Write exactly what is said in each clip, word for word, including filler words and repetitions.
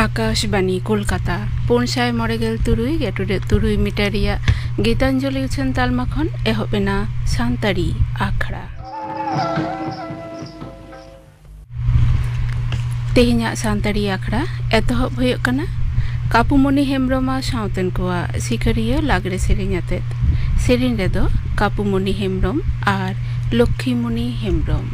ᱟᱠᱟᱥᱵᱟᱱᱤ ᱠᱳᱞᱠᱟᱛᱟ ᱯᱩᱱ ᱥᱟᱭ ᱢᱚᱬᱮ ᱜᱮᱞ ᱛᱩᱨᱩᱭ ᱜᱮᱴᱩᱰᱮ ᱛᱩᱨᱩᱭ ᱢᱤᱴᱟᱨ ᱨᱮᱭᱟᱜ ᱜᱤᱛᱟᱧᱡᱚᱞᱤ ᱩᱪᱷᱟᱹᱱ ᱛᱟᱞᱢᱟ ᱠᱷᱚᱱ ᱮᱦᱚᱵ ᱮᱱᱟ ᱥᱟᱱᱛᱟᱲᱤ ᱟᱠᱷᱲᱟ᱾ ᱛᱮᱦᱮᱧᱟᱜ ᱥᱟᱱᱛᱟᱲᱤ ᱟᱠᱷᱲᱟ ᱮᱛᱚᱦᱚᱵ ᱦᱩᱭᱩᱜ ᱠᱟᱱᱟ ᱠᱟᱯᱩᱢᱚᱱᱤ ᱦᱮᱢᱵᱨᱚᱢ ᱟᱨ ᱥᱟᱶᱛᱮᱱ ᱠᱚᱣᱟᱜ ᱥᱤᱠᱟᱹᱨᱤᱭᱟᱹ ᱞᱟᱜᱽᱲᱮ ᱥᱮᱨᱮᱧ ᱟᱛᱮᱫ᱾ ᱥᱮᱨᱮᱧ ᱨᱮᱫᱚ ᱠᱟᱯᱩᱢᱚᱱᱤ ᱦᱮᱢᱵᱨᱚᱢ ᱟᱨ ᱞᱚᱠᱠᱷᱤᱢᱚᱱᱤ ᱦᱮᱢᱵᱨᱚᱢ᱾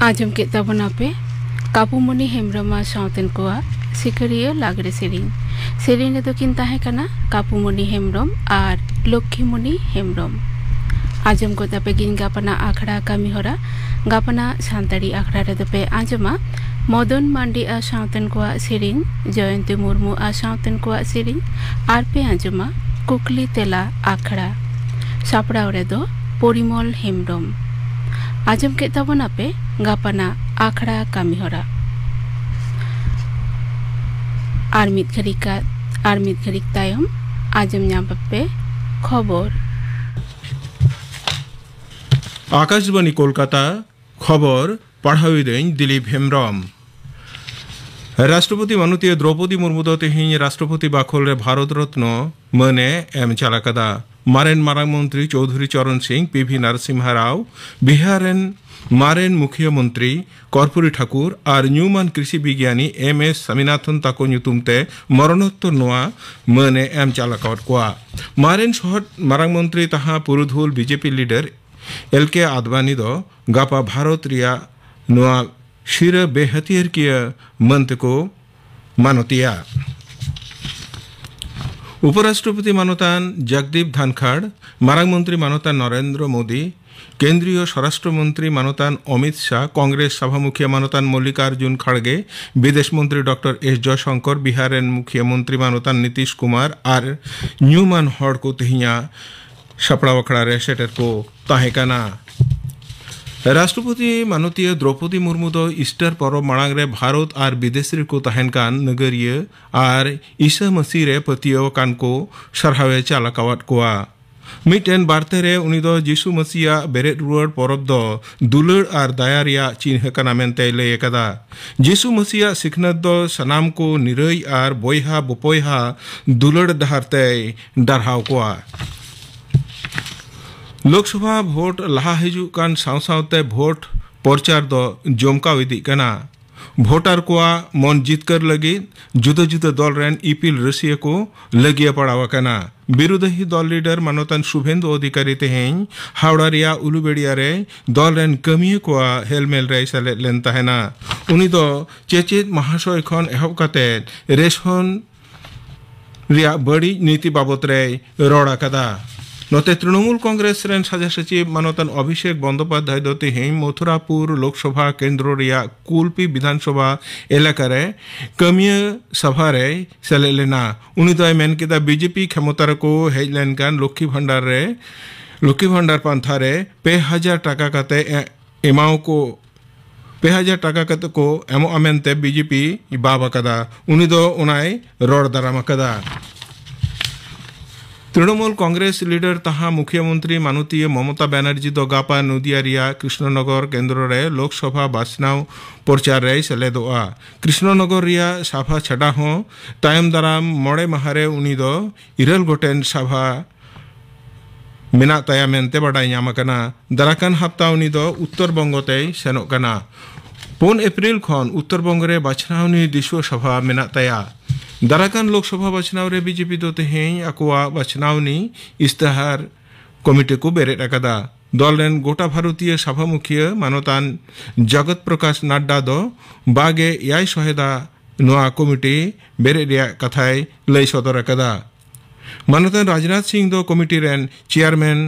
ᱟᱸᱡᱚᱢ ᱠᱮᱫ ᱛᱟᱵᱚᱱᱟᱯᱮ ᱠᱟᱯᱩᱢᱚᱱᱤ ᱦᱮᱢᱵᱨᱚᱢ ᱟᱨ ᱥᱟᱶᱛᱮᱱ ᱠᱚᱣᱟᱜ ᱥᱤᱠᱟᱹᱨᱤᱭᱟᱹ ᱞᱟᱜᱽᱲᱮ ᱥᱮᱨᱮᱧ᱾ ᱥᱮᱨᱮᱧ ᱨᱮᱫᱚ ᱠᱤᱱ ᱛᱟᱦᱮᱸ ᱠᱟᱱᱟ ᱠᱟᱯᱩᱢᱚᱱᱤ ᱦᱮᱢᱵᱨᱚᱢ ᱟᱨ ᱞᱚᱠᱠᱷᱤᱢᱚᱱᱤ ᱦᱮᱢᱵᱨᱚᱢ᱾ ᱟᱸᱡᱚᱢ ᱜᱚᱫ ᱟᱯᱮ ᱜᱤᱧ ᱜᱟᱯᱟᱱᱟᱜ ᱟᱠᱷᱲᱟ ᱠᱟᱹᱢᱤᱦᱚᱨᱟ᱾ ᱜᱟᱯᱟᱱᱟᱜ ᱥᱟᱱᱛᱟᱲᱤ ᱟᱠᱷᱲᱟ ᱨᱮᱫᱚ ᱯᱮ ᱟᱸᱡᱚᱢᱟ ᱢᱚᱫᱚᱱ ᱢᱟᱱᱰᱤ ᱟᱨ ᱥᱟᱶᱛᱮᱱ ᱠᱚᱣᱟᱜ ᱥᱮᱨᱮᱧ, ᱡᱚᱭᱚᱱᱛᱤ ᱢᱩᱨᱢᱩ ᱟᱨ ᱥᱟᱶᱛᱮᱱ ᱠᱚᱣᱟᱜ ᱥᱮᱨᱮᱧ, ᱟᱨ ᱯᱮ ᱟᱸᱡᱚᱢᱟ ᱠᱩᱠᱞᱤ ᱛᱮᱞᱟ ᱟᱠᱷᱲᱟ᱾ ᱥᱟᱯᱲᱟᱣ ᱨᱮᱫᱚ ᱯᱚᱨᱤᱢᱚᱞ ᱦᱮᱢᱵᱨᱚᱢ᱾ ᱟᱸᱡᱚᱢ ᱠᱮᱫ ᱛᱟᱵᱚᱱᱟᱯᱮ ᱜᱟᱯᱟᱱᱟᱜ ᱟᱠᱷᱲᱟ ᱠᱟᱹᱢᱤᱦᱚᱨᱟ᱾ ᱟᱨ ᱢᱤᱫ ᱜᱷᱟᱹᱲᱤᱡ ᱠᱟ-, ᱟᱨ ᱢᱤᱫ ᱜᱷᱟᱹᱲᱤᱡ ᱛᱟᱭᱚᱢ ᱟᱸᱡᱚᱢ ᱧᱟᱢ ᱟᱯᱮ ᱠᱷᱚᱵᱚᱨ᱾ ᱟᱠᱟᱥᱵᱟᱬᱤ ᱠᱳᱞᱠᱟᱛᱟ, ᱠᱷᱚᱵᱚᱨ ᱯᱟᱲᱦᱟᱣᱤᱫᱟᱹᱧ ᱫᱤᱞᱤᱯ ᱦᱮᱢᱵᱨᱚᱢ᱾ ᱨᱟᱥᱴᱨᱚᱯᱚᱛᱤ ᱢᱟᱱᱚᱛᱤᱭᱟᱹ ᱫᱨᱚᱣᱯᱚᱫᱤ ᱢᱩᱨᱢᱩ ᱫᱚ ᱛᱮᱦᱮᱧ ᱨᱟᱥᱴᱨᱚᱯᱚᱛᱤ ᱵᱟᱠᱷᱳᱞ ᱨᱮ ᱵᱷᱟᱨᱚᱛ ᱨᱚᱛᱱᱚ ᱢᱟᱹᱱᱮ ᱮᱢ ᱪᱟᱞ ᱟᱠᱟᱫᱟ᱾ ᱢᱟᱨᱮᱱ ᱢᱟᱨᱟᱝ ᱢᱚᱱᱛᱨᱤ ᱪᱳᱣᱫᱷᱩᱨᱤ ᱪᱚᱨᱚᱱ ᱥᱤᱝ, ᱯᱤ ᱵᱷᱤ ᱱᱟᱨᱥᱤᱢᱦᱟ ᱨᱟᱣ, ᱵᱤᱦᱟᱨ ᱨᱮᱱ ᱢᱟᱨᱮᱱ ᱢᱩᱠᱷᱤᱭᱟᱹ ᱢᱚᱱᱛᱨᱤ ᱠᱚᱨᱯᱩᱨᱤ ᱴᱷᱟᱠᱩᱨ ᱟᱨ ᱧᱩᱢᱟᱱ ᱠᱨᱤᱥᱤ ᱵᱤᱜᱽᱭᱟᱱᱤ ᱮᱢ ᱮᱥ ᱥᱟᱢᱤᱱᱟᱛᱷᱚᱱ ᱛᱟᱠᱚ ᱧᱩᱛᱩᱢ ᱛᱮ ᱢᱚᱨᱚᱱᱳᱛᱛᱚᱨ ᱱᱚᱣᱟ ᱢᱟᱹᱱᱮ ᱮᱢ ᱪᱟᱞ ᱟᱠᱟᱣᱟᱫ ᱠᱚᱣᱟ᱾ ᱢᱟᱨᱮᱱ ᱥᱚᱦᱚᱫ ᱢᱟᱨᱟᱝ ᱢᱚᱱᱛᱨᱤ ᱛᱟᱦᱟ ᱯᱩᱨᱩᱫᱷᱩᱞ B J P leader L K Advani ᱫᱚ ᱜᱟᱯᱟ ᱵᱷᱟᱨᱚᱛ ᱨᱮᱭᱟᱜ ᱱᱚᱣᱟ ᱥᱤᱨᱟᱹ ᱵᱮᱦᱟᱹᱛᱤᱭᱟᱹᱨ ᱠᱤᱭᱟᱹ ᱢᱟᱹᱱ ᱛᱮᱠᱚ ᱢᱟᱱᱚᱛᱤᱭᱟ᱾ ᱩᱯᱚᱨᱟᱥᱴᱨᱚᱯᱚᱛᱤ ᱢᱟᱱᱚᱛᱟᱱ ᱡᱚᱜᱽᱫᱤᱯ ᱫᱷᱟᱱᱠᱷᱟᱲ, ᱢᱟᱨᱟᱝ ᱢᱚᱱᱛᱨᱤ ᱢᱟᱱᱚᱛᱟᱱ ᱱᱚᱨᱮᱱᱫᱨᱚ ᱢᱳᱫᱤ, ᱠᱮᱱᱫᱨᱤᱭᱚ ᱥᱚᱨᱟᱥᱴᱨᱚ ᱢᱚᱱᱛᱨᱤ ᱢᱟᱱᱚᱛᱟᱱ ᱚᱢᱤᱛ ᱥᱟᱦ, ᱠᱚᱝᱜᱨᱮᱥ ᱥᱟᱵᱷᱟ ᱢᱩᱠᱷᱤᱭᱟᱹ ᱢᱟᱱᱚᱛᱟᱱ ᱢᱚᱞᱞᱤᱠᱟᱨᱡᱩᱱ ᱠᱷᱟᱲᱜᱮ, ᱵᱤᱫᱮᱥ ᱢᱚᱱᱛᱨᱤ ᱰᱚᱠᱴᱚᱨ ᱮᱥ ᱡᱚᱭᱥᱚᱝᱠᱚᱨ, ᱵᱤᱦᱟᱨ ᱨᱮᱱ ᱢᱩᱠᱷᱤᱭᱟᱹ ᱢᱚᱱᱛᱨᱤ ᱢᱟᱱᱚᱛᱟᱱ ᱱᱤᱛᱤᱥ ᱠᱩᱢᱟᱨ ᱟᱨ ᱧᱩᱢᱟᱱ ᱦᱚᱲ ᱠᱚ ᱛᱮᱦᱮᱧᱟᱜ ᱥᱟᱯᱲᱟᱣ ᱟᱠᱷᱲᱟ ᱨᱮ ᱥᱮᱴᱮᱨ ᱠᱚ ᱛᱟᱦᱮᱸ ᱠᱟᱱᱟ᱾ ᱨᱟᱥᱴᱨᱚᱯᱚᱛᱤ ᱢᱟᱱᱚᱛᱤᱭᱟᱹ ᱫᱨᱚᱣᱯᱚᱫᱤ ᱢᱩᱨᱢᱩ ᱫᱚ ᱤᱥᱴᱟᱨ ᱯᱚᱨᱚᱵᱽ ᱢᱟᱲᱟᱝ ᱨᱮ ᱵᱷᱟᱨᱚᱛ ᱟᱨ ᱵᱤᱫᱮᱥ ᱨᱮᱠᱚ ᱛᱟᱦᱮᱱ ᱠᱟᱱ ᱱᱟᱜᱟᱨᱤᱭᱟᱹ ᱟᱨ ᱤᱥᱟᱹ ᱢᱟᱹᱥᱤ ᱨᱮ ᱯᱟᱹᱛᱭᱟᱹᱣ ᱟᱠᱟᱱ ᱠᱚ ᱥᱟᱨᱦᱟᱣᱮ ᱪᱟᱞ ᱟᱠᱟᱣᱟᱫ ᱠᱚᱣᱟ᱾ ᱢᱤᱫᱴᱮᱱ ᱵᱟᱨᱛᱮ ᱨᱮ ᱩᱱᱤ ᱫᱚ ᱡᱤᱥᱩ ᱢᱟᱹᱥᱤᱭᱟᱜ ᱵᱮᱨᱮᱫ ᱨᱩᱣᱟᱹᱲ ᱯᱚᱨᱚᱵᱽ ᱫᱚ ᱫᱩᱞᱟᱹᱲ ᱟᱨ ᱫᱟᱭᱟ ᱨᱮᱭᱟᱜ ᱪᱤᱱᱦᱟᱹ ᱠᱟᱱᱟ ᱢᱮᱱᱛᱮᱭ ᱞᱟᱹᱭ ᱟᱠᱟᱫᱟ᱾ ᱡᱤᱥᱩ ᱢᱟᱹᱥᱤᱭᱟᱜ ᱥᱤᱠᱷᱱᱟᱹᱛ ᱫᱚ ᱥᱟᱱᱟᱢ ᱠᱚ ᱱᱤᱨᱟᱹᱭ ᱟᱨ ᱵᱚᱭᱦᱟ ᱵᱚᱯᱚᱭᱦᱟ ᱫᱩᱞᱟᱹᱲ ᱰᱟᱦᱟᱨ ᱛᱮᱭ ᱰᱟᱨᱦᱟᱣ ᱠᱚᱣᱟ᱾ ᱞᱳᱠᱥᱚᱵᱷᱟ ᱵᱷᱳᱴ ᱞᱟᱦᱟ ᱦᱤᱡᱩᱜ ᱠᱟᱱ ᱥᱟᱶ ᱥᱟᱶᱛᱮ ᱵᱷᱳᱴ ᱯᱨᱚᱪᱟᱨ ᱫᱚ ᱡᱚᱢᱠᱟᱣ ᱤᱫᱤᱜ ᱠᱟᱱᱟ᱾ ᱵᱷᱳᱴᱟᱨ ᱠᱚᱣᱟᱜ ᱢᱚᱱ ᱡᱤᱛᱠᱟᱹᱨ ᱞᱟᱹᱜᱤᱫ ᱡᱩᱫᱟᱹ ᱡᱩᱫᱟᱹ ᱫᱚᱞ ᱨᱮᱱ ᱤᱯᱤᱞ ᱨᱟᱹᱥᱤᱭᱟᱹ ᱠᱚ ᱞᱟᱹᱜᱤᱭᱟ ᱯᱟᱲᱟᱣ ᱟᱠᱟᱱᱟ᱾ ᱵᱤᱨᱳᱫᱷᱤ ᱫᱚᱞ ᱞᱤᱰᱟᱨ ᱢᱟᱱᱚᱛᱟᱱ ᱥᱩᱵᱷᱮᱱᱫᱩ ᱚᱫᱷᱤᱠᱟᱨᱤ ᱛᱮᱦᱮᱧ ᱦᱟᱣᱲᱟ ᱨᱮᱭᱟᱜ ᱩᱞᱩᱵᱮᱲᱤᱭᱟ ᱨᱮ ᱫᱚᱞ ᱨᱮᱱ ᱠᱟᱹᱢᱤᱭᱟᱹ ᱠᱚᱣᱟᱜ ᱦᱮᱞᱢᱮᱞ ᱨᱮᱭ ᱥᱮᱞᱮᱫ ᱞᱮᱱ ᱛᱟᱦᱮᱱᱟ᱾ ᱩᱱᱤ ᱫᱚ ᱪᱮᱪᱮᱫ ᱢᱟᱦᱟᱥᱚᱭ ᱠᱷᱚᱱ ᱮᱦᱚᱵ ᱠᱟᱛᱮ ᱨᱮᱥᱚᱱ ᱨᱮᱭᱟᱜ ᱵᱟᱹᱲᱤᱡ ᱱᱤᱛᱤ ᱵᱟᱵᱚᱛ ᱨᱮᱭ ᱨᱚᱲ ᱟᱠᱟᱫᱟ᱾ ᱱᱚᱛᱮ ᱛᱨᱤᱱᱚᱢᱩᱞ ᱠᱚᱝᱜᱨᱮᱥ ᱨᱮᱱ ᱥᱟᱡᱟ ᱥᱚᱪᱤᱵᱽ ᱢᱟᱱᱚᱛᱟᱱ ᱚᱵᱷᱤᱥᱮᱠ ᱵᱚᱱᱫᱳᱯᱟᱫᱷᱭᱟᱭ ᱫᱚ ᱛᱮᱦᱮᱧ ᱢᱚᱛᱷᱩᱨᱟᱯᱩᱨ ᱞᱳᱠᱥᱚᱵᱷᱟ ᱠᱮᱱᱫᱨᱚ ᱨᱮᱭᱟᱜ ᱠᱩᱞᱯᱤ ᱵᱤᱫᱷᱟᱱᱥᱚᱵᱷᱟ ᱮᱞᱟᱠᱟ ᱨᱮ ᱠᱟᱹᱢᱤᱭᱟᱹ ᱥᱟᱵᱷᱟ ᱨᱮᱭ ᱥᱮᱞᱮᱫ ᱞᱮᱱᱟ᱾ ᱩᱱᱤ ᱫᱚᱭ ᱢᱮᱱ ᱠᱮᱫᱟ, ᱵᱤᱡᱮᱯᱤ ᱠᱷᱮᱢᱚᱛᱟ ᱨᱮᱠᱚ ᱦᱮᱡ ᱞᱮᱱᱠᱷᱟᱱ ᱞᱚᱠᱠᱷᱤ ᱵᱷᱟᱱᱰᱟᱨ ᱨᱮ, ᱞᱚᱠᱠᱷᱤ ᱵᱷᱟᱱᱰᱟᱨ ᱯᱟᱱᱛᱷᱟ ᱨᱮ ᱯᱮ ᱦᱟᱡᱟᱨ ᱴᱟᱠᱟ ᱠᱟᱛᱮ ᱮ-, ᱮᱢᱟᱣ ᱠᱚ ᱯᱮ ᱦᱟᱡᱟᱨ ᱴᱟᱠᱟ ᱠᱟᱛᱮ ᱠᱚ ᱮᱢᱚᱜᱼᱟ ᱢᱮᱱᱛᱮ ᱵᱤᱡᱮᱯᱤ ᱵᱟᱵ ᱟᱠᱟᱫᱟ᱾ ᱩᱱᱤ ᱫᱚ ᱚᱱᱟᱭ ᱨᱚᱲ ᱫᱟᱨᱟᱢ ᱟᱠᱟᱫᱟ᱾ ᱛᱨᱤᱱᱚᱢᱩᱞ ᱠᱚᱝᱜᱨᱮᱥ ᱞᱤᱰᱟᱨ ᱛᱟᱦᱟ ᱢᱩᱠᱷᱭᱟᱹ ᱢᱚᱱᱛᱨᱤ ᱢᱟᱱᱚᱛᱤᱭᱟᱹ ᱢᱚᱢᱚᱛᱟ ᱵᱟᱱᱟᱨᱡᱤ ᱫᱚ ᱜᱟᱯᱟ ᱱᱚᱫᱤᱭᱟ ᱨᱮᱭᱟᱜ ᱠᱨᱤᱥᱱᱚᱱᱚᱜᱚᱨ ᱠᱮᱱᱫᱨᱚ ᱨᱮ ᱞᱳᱠᱥᱚᱵᱷᱟ ᱵᱟᱪᱷᱱᱟᱣ ᱯᱨᱚᱪᱟᱨ ᱨᱮᱭ ᱥᱮᱞᱮᱫᱚᱜᱼᱟ᱾ ᱠᱨᱤᱥᱱᱚᱱᱚᱜᱚᱨ ᱨᱮᱭᱟᱜ ᱥᱟᱵᱷᱟ ᱪᱷᱟᱰᱟ ᱦᱚᱸ ᱛᱟᱭᱚᱢ ᱫᱟᱨᱟᱢ ᱢᱚᱬᱮ ᱢᱟᱦᱟ ᱨᱮ ᱩᱱᱤ ᱫᱚ ᱤᱨᱟᱹᱞ ᱜᱚᱴᱮᱱ ᱥᱟᱵᱷᱟ ᱢᱮᱱᱟᱜ ᱛᱟᱭᱟ ᱢᱮᱱᱛᱮ ᱵᱟᱰᱟᱭ ᱧᱟᱢ ᱟᱠᱟᱱᱟ᱾ ᱫᱟᱨᱟᱠᱟᱱ ᱦᱟᱯᱛᱟ ᱩᱱᱤ ᱫᱚ ᱩᱛᱛᱚᱨ ᱵᱚᱝᱜᱚ ᱛᱮᱭ ᱥᱮᱱᱚᱜ ᱠᱟᱱᱟ᱾ ᱯᱩᱱ ᱮᱯᱨᱤᱞ ᱠᱷᱚᱱ ᱩᱛᱛᱚᱨ ᱵᱚᱝᱜᱚ ᱨᱮ ᱵᱟᱪᱷᱱᱟᱣᱱᱤ ᱫᱤᱥᱩᱣᱟᱹ ᱥᱚᱵᱷᱟ ᱢᱮᱱᱟᱜ ᱛᱟᱭᱟ᱾ ᱫᱟᱨᱟᱠᱟᱱ ᱞᱳᱠᱥᱚᱵᱷᱟ ᱵᱟᱪᱷᱱᱟᱣ ᱨᱮ ᱵᱤᱡᱮᱯᱤ ᱫᱚ ᱛᱮᱦᱮᱧ ᱟᱠᱚᱣᱟᱜ ᱵᱟᱪᱷᱱᱟᱣᱱᱤ ᱤᱥᱛᱟᱦᱟᱨ ᱠᱚᱢᱤᱴᱤ ᱠᱚ ᱵᱮᱨᱮᱫ ᱟᱠᱟᱫᱟ᱾ ᱫᱚᱞ ᱨᱮᱱ ᱜᱚᱴᱟ ᱵᱷᱟᱨᱚᱛᱤᱭᱚ ᱥᱟᱵᱷᱟ ᱢᱩᱠᱷᱤᱭᱟᱹ ᱢᱟᱱᱚᱛᱟᱱ ᱡᱚᱜᱚᱛ ᱯᱨᱚᱠᱟᱥ ᱱᱟᱰᱰᱟ ᱫᱚ ᱵᱟᱜᱮ ᱮᱭᱟᱭ ᱥᱚᱦᱮᱫᱟ ᱱᱚᱣᱟ ᱠᱚᱢᱤᱴᱤ ᱵᱮᱨᱮᱫ ᱨᱮᱭᱟᱜ ᱠᱟᱛᱷᱟᱭ ᱞᱟᱹᱭ ᱥᱚᱫᱚᱨ ᱟᱠᱟᱫᱟ᱾ ᱢᱟᱱᱚᱛᱟᱱ ᱨᱟᱡᱽᱱᱟᱛᱷ ᱥᱤᱝ ᱫᱚ ᱠᱚᱢᱤᱴᱤ ᱨᱮᱱ ᱪᱮᱭᱟᱨᱢᱮᱱ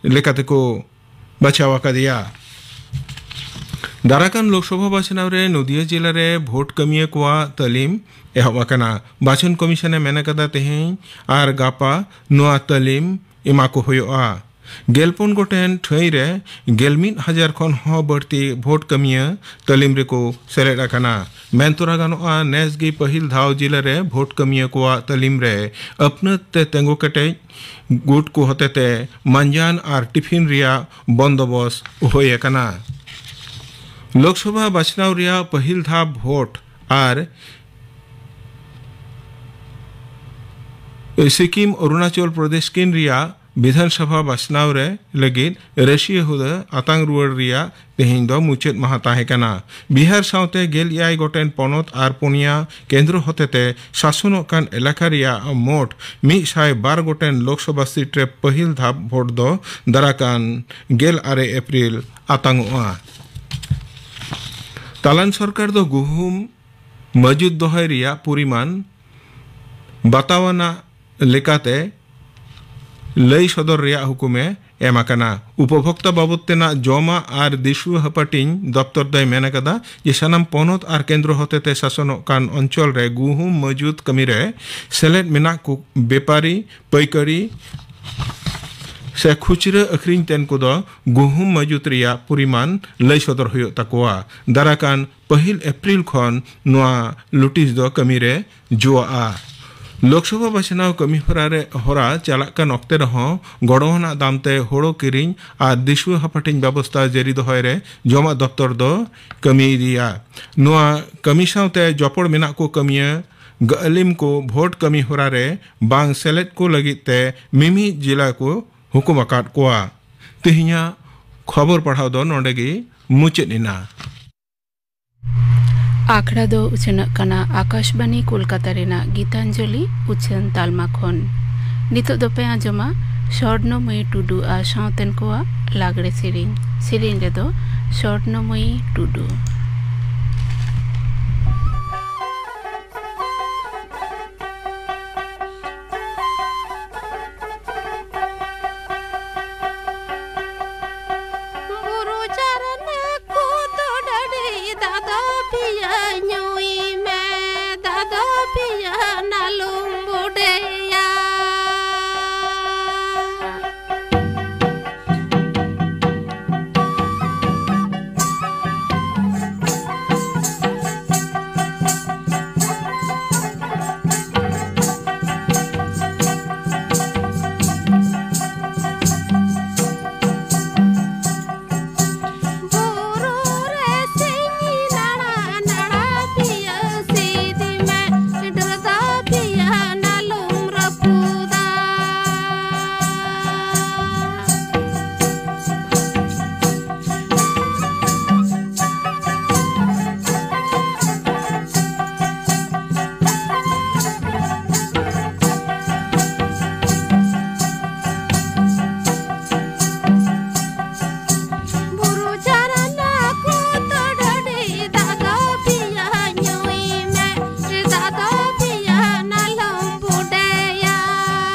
ᱞᱮᱠᱟᱛᱮᱠᱚ ᱵᱟᱪᱷᱟᱣ ᱟᱠᱟᱫᱮᱭᱟ᱾ ᱫᱟᱨᱟᱠᱟᱱ ᱞᱳᱠᱥᱚᱵᱷᱟ ᱵᱟᱪᱷᱱᱟᱣ ᱨᱮ ᱱᱚᱫᱤᱭᱟ ᱡᱮᱞᱟ ᱨᱮ ᱵᱷᱳᱴ ᱠᱟᱹᱢᱤᱭᱟᱹ ᱠᱚᱣᱟᱜ ᱛᱟᱹᱞᱤᱢ ᱮᱦᱚᱵ ᱟᱠᱟᱱᱟ᱾ ᱵᱟᱪᱷᱚᱱ ᱠᱚᱢᱤᱥᱚᱱ ᱮ ᱢᱮᱱ ᱟᱠᱟᱫᱟ, ᱛᱮᱦᱮᱧ ᱟᱨ ᱜᱟᱯᱟ ᱱᱚᱣᱟ ᱛᱟᱹᱞᱤᱢ ᱮᱢᱟ ᱠᱚ ᱦᱩᱭᱩᱜᱼᱟ᱾ ᱜᱮᱞ ᱯᱩᱱ ᱜᱚᱴᱮᱱ ᱴᱷᱟᱹᱭ ᱨᱮ ᱜᱮᱞ ᱢᱤᱫ ᱦᱟᱡᱟᱨ ᱠᱷᱚᱱ ᱦᱚᱸ ᱵᱟᱹᱲᱛᱤ ᱵᱷᱳᱴ ᱠᱟᱹᱢᱤᱭᱟᱹ ᱛᱟᱹᱞᱤᱢ ᱨᱮᱠᱚ ᱥᱮᱞᱮᱫ ᱟᱠᱟᱱᱟ᱾ ᱢᱮᱱ ᱛᱚᱨᱟ ᱜᱟᱱᱚᱜᱼᱟ, ᱱᱮᱥ ᱜᱮ ᱯᱟᱹᱦᱤᱞ ᱫᱷᱟᱣ ᱡᱤᱞᱟᱹ ᱨᱮ ᱵᱷᱳᱴ ᱠᱟᱹᱢᱤᱭᱟᱹ ᱠᱚᱣᱟᱜ ᱛᱟᱹᱞᱤᱢ ᱨᱮ ᱟᱹᱯᱱᱟᱹᱛ ᱛᱮ ᱛᱮᱸᱜᱚ ᱠᱮᱴᱮᱡ ᱜᱩᱴ ᱠᱚ ᱦᱚᱛᱮᱛᱮ ᱢᱟᱸᱡᱟᱱ ᱟᱨ ᱴᱤᱯᱷᱤᱱ ᱨᱮᱭᱟᱜ ᱵᱚᱱᱫᱚᱵᱚᱥ ᱦᱩᱭ ᱟᱠᱟᱱᱟ᱾ ᱞᱳᱠᱥᱚᱵᱷᱟ ᱵᱟᱪᱷᱱᱟᱣ ᱨᱮᱭᱟᱜ ᱯᱟᱹᱦᱤᱞ ᱫᱷᱟᱣ ᱵᱷᱳᱴ ᱟᱨ ᱥᱤᱠᱤᱢ, ᱚᱨᱩᱱᱟᱪᱚᱞ ᱯᱨᱚᱫᱮᱥ ᱠᱤᱱ ᱨᱮᱭᱟᱜ ᱵᱤᱫᱷᱟᱱ ᱥᱚᱵᱷᱟ ᱵᱟᱪᱷᱱᱟᱣ ᱨᱮ ᱞᱟᱹᱜᱤᱫ ᱨᱟᱹᱥᱤᱭᱟᱹ ᱦᱩᱫᱟᱹ ᱟᱛᱟᱝ ᱨᱩᱣᱟᱹᱲ ᱨᱮᱭᱟᱜ ᱛᱮᱦᱮᱧ ᱫᱚ ᱢᱩᱪᱟᱹᱫ ᱢᱟᱦᱟ ᱛᱟᱦᱮᱸ ᱠᱟᱱᱟ᱾ ᱵᱤᱦᱟᱨ ᱥᱟᱶᱛᱮ ᱜᱮᱞ ᱮᱭᱟᱭ ᱜᱚᱴᱮᱱ ᱯᱚᱱᱚᱛ ᱟᱨ ᱯᱩᱱᱭᱟ ᱠᱮᱱᱫᱨᱚ ᱦᱚᱛᱮᱛᱮ ᱥᱟᱥᱚᱱᱚᱜ ᱠᱟᱱ ᱮᱞᱟᱠᱟ ᱨᱮᱭᱟᱜ ᱢᱳᱴ ᱢᱤᱫ ᱥᱟᱭ ᱵᱟᱨ ᱜᱚᱴᱮᱱ ᱞᱳᱠᱥᱚᱵᱷᱟ ᱥᱤᱴ ᱨᱮ ᱯᱟᱹᱦᱤᱞ ᱫᱷᱟᱯ ᱵᱷᱳᱴ ᱫᱚ ᱫᱟᱨᱟᱠᱟᱱ ᱜᱮᱞ ᱟᱨᱮ ᱮᱯᱨᱤᱞ ᱟᱛᱟᱝᱚᱜᱼᱟ᱾ ᱛᱟᱞᱟᱱ ᱥᱚᱨᱠᱟᱨ ᱫᱚ ᱜᱩᱦᱩᱢ ᱢᱚᱡᱩᱫ ᱫᱚᱦᱚᱭ ᱨᱮᱭᱟᱜ ᱯᱚᱨᱤᱢᱟᱱ ᱵᱟᱛᱟᱣᱟᱱᱟᱜ ᱞᱮᱠᱟᱛᱮ ᱞᱟᱹᱭ ᱥᱚᱫᱚᱨ ᱨᱮᱭᱟᱜ ᱦᱩᱠᱩᱢᱮ ᱮᱢ ᱟᱠᱟᱱᱟ᱾ ᱩᱯᱚᱵᱷᱳᱠᱛᱟ ᱵᱟᱵᱚᱫ ᱛᱮᱱᱟᱜ ᱡᱚᱢᱟᱜ ᱟᱨ ᱫᱤᱥᱩᱣᱟᱹ ᱦᱟᱹᱯᱟᱹᱴᱤᱧ ᱫᱚᱯᱛᱚᱨ ᱫᱚᱭ ᱢᱮᱱ ᱟᱠᱟᱫᱟ ᱡᱮ ᱥᱟᱱᱟᱢ ᱯᱚᱱᱚᱛ ᱟᱨ ᱠᱮᱱᱫᱨᱚ ᱦᱚᱛᱮᱛᱮ ᱥᱟᱥᱚᱱᱚᱜ ᱠᱟᱱ ᱚᱧᱪᱚᱞ ᱨᱮ ᱜᱩᱦᱩᱢ ᱢᱚᱡᱩᱫ ᱠᱟᱹᱢᱤ ᱨᱮ ᱥᱮᱞᱮᱫ ᱢᱮᱱᱟᱜ ᱠᱚ ᱵᱮᱯᱟᱨᱤ, ᱯᱟᱹᱭᱠᱟᱹᱨᱤ ᱥᱮ ᱠᱷᱩᱪᱨᱟᱹ ᱟᱹᱠᱷᱨᱤᱧ ᱛᱮᱱ ᱠᱚᱫᱚ ᱜᱩᱦᱩᱢ ᱢᱚᱡᱩᱫ ᱨᱮᱭᱟᱜ ᱯᱚᱨᱤᱢᱟᱱ ᱞᱟᱹᱭ ᱥᱚᱫᱚᱨ ᱦᱩᱭᱩᱜ ᱛᱟᱠᱚᱣᱟ᱾ ᱫᱟᱨᱟᱠᱟᱱ ᱯᱟᱹᱦᱤᱞ ᱮᱯᱨᱤᱞ ᱠᱷᱚᱱ ᱱᱚᱣᱟ ᱞᱩᱴᱤᱥ ᱫᱚ ᱠᱟᱹᱢᱤ ᱨᱮ ᱡᱩᱣᱟᱜᱼᱟ᱾ ᱞᱳᱠᱥᱚᱵᱷᱟ ᱵᱟᱪᱷᱱᱟᱣ ᱠᱟᱹᱢᱤ ᱦᱚᱨᱟ ᱨᱮ, ᱦᱚᱨᱟ ᱪᱟᱞᱟᱜ ᱠᱟᱱ ᱚᱠᱛᱮ ᱨᱮᱦᱚᱸ ᱜᱚᱲᱚᱣᱟᱱᱟᱜ ᱫᱟᱢ ᱛᱮ ᱦᱳᱲᱳ ᱠᱤᱨᱤᱧ ᱟᱨ ᱫᱤᱥᱩᱣᱟᱹ ᱦᱟᱯᱟᱴᱤᱧ ᱵᱮᱵᱚᱥᱛᱷᱟ ᱡᱟᱹᱨᱤ ᱫᱚᱦᱚᱭ ᱨᱮ ᱡᱚᱢᱟᱜ ᱫᱚᱯᱛᱚᱨ ᱫᱚ ᱠᱟᱹᱢᱤ ᱤᱫᱤᱭᱟ᱾ ᱱᱚᱣᱟ ᱠᱟᱹᱢᱤ ᱥᱟᱶᱛᱮ ᱡᱚᱯᱚᱲ ᱢᱮᱱᱟᱜ ᱠᱚ ᱠᱟᱹᱢᱤᱭᱟᱹ ᱜᱟᱹᱞᱤᱢ ᱠᱚ ᱵᱷᱳᱴ ᱠᱟᱹᱢᱤ ᱦᱚᱨᱟ ᱨᱮ ᱵᱟᱝ ᱥᱮᱞᱮᱫ ᱠᱚ ᱞᱟᱹᱜᱤᱫ ᱛᱮ ᱢᱤᱢᱤᱫ ᱡᱤᱞᱟ ᱠᱚ ᱦᱩᱠᱩᱢ ᱟᱠᱟᱫ ᱠᱚᱣᱟ᱾ ᱛᱮᱦᱮᱧᱟᱜ ᱠᱷᱚᱵᱚᱨ ᱯᱟᱲᱦᱟᱣ ᱫᱚ ᱱᱚᱰᱮ ᱜᱮ ᱢᱩᱪᱟᱹᱫ ᱮᱱᱟ᱾ ᱟᱠᱷᱲᱟ ᱫᱚ ᱩᱪᱷᱟᱹᱱᱚᱜ ᱠᱟᱱᱟ ᱟᱠᱟᱥᱵᱟᱱᱤ ᱠᱳᱞᱠᱟᱛᱟ ᱨᱮᱱᱟᱜ ᱜᱤᱛᱟᱧᱡᱚᱞᱤ ᱩᱪᱷᱟᱹᱱ ᱛᱟᱞᱢᱟ ᱠᱷᱚᱱ᱾ ᱱᱤᱛᱚᱜ ᱫᱚᱯᱮ ᱟᱸᱡᱚᱢᱟ ᱥᱚᱨᱱᱚᱢᱚᱭᱤ ᱴᱩᱰᱩ ᱟᱨ ᱥᱟᱶᱛᱮᱱ ᱠᱚᱣᱟᱜ ᱞᱟᱜᱽᱲᱮ ᱥᱮᱨᱮᱧ᱾ ᱥᱮᱨᱮᱧ ᱨᱮᱫᱚ ᱥᱚᱨᱱᱚᱢᱚᱭᱤ ᱴᱩᱰᱩ᱾ ᱵᱩᱨᱩ ᱪᱟᱨᱱᱟ ᱠᱚᱫᱚ ᱰᱟᱹᱰᱤ ᱫᱟᱫᱚ ᱯᱤᱭᱟᱹ ᱧᱩᱭ ᱢᱮ, ᱫᱟᱫᱚ ᱯᱤᱭᱟᱹ ᱱᱟᱞᱩᱢ ᱵᱩᱰᱮᱭᱟ᱾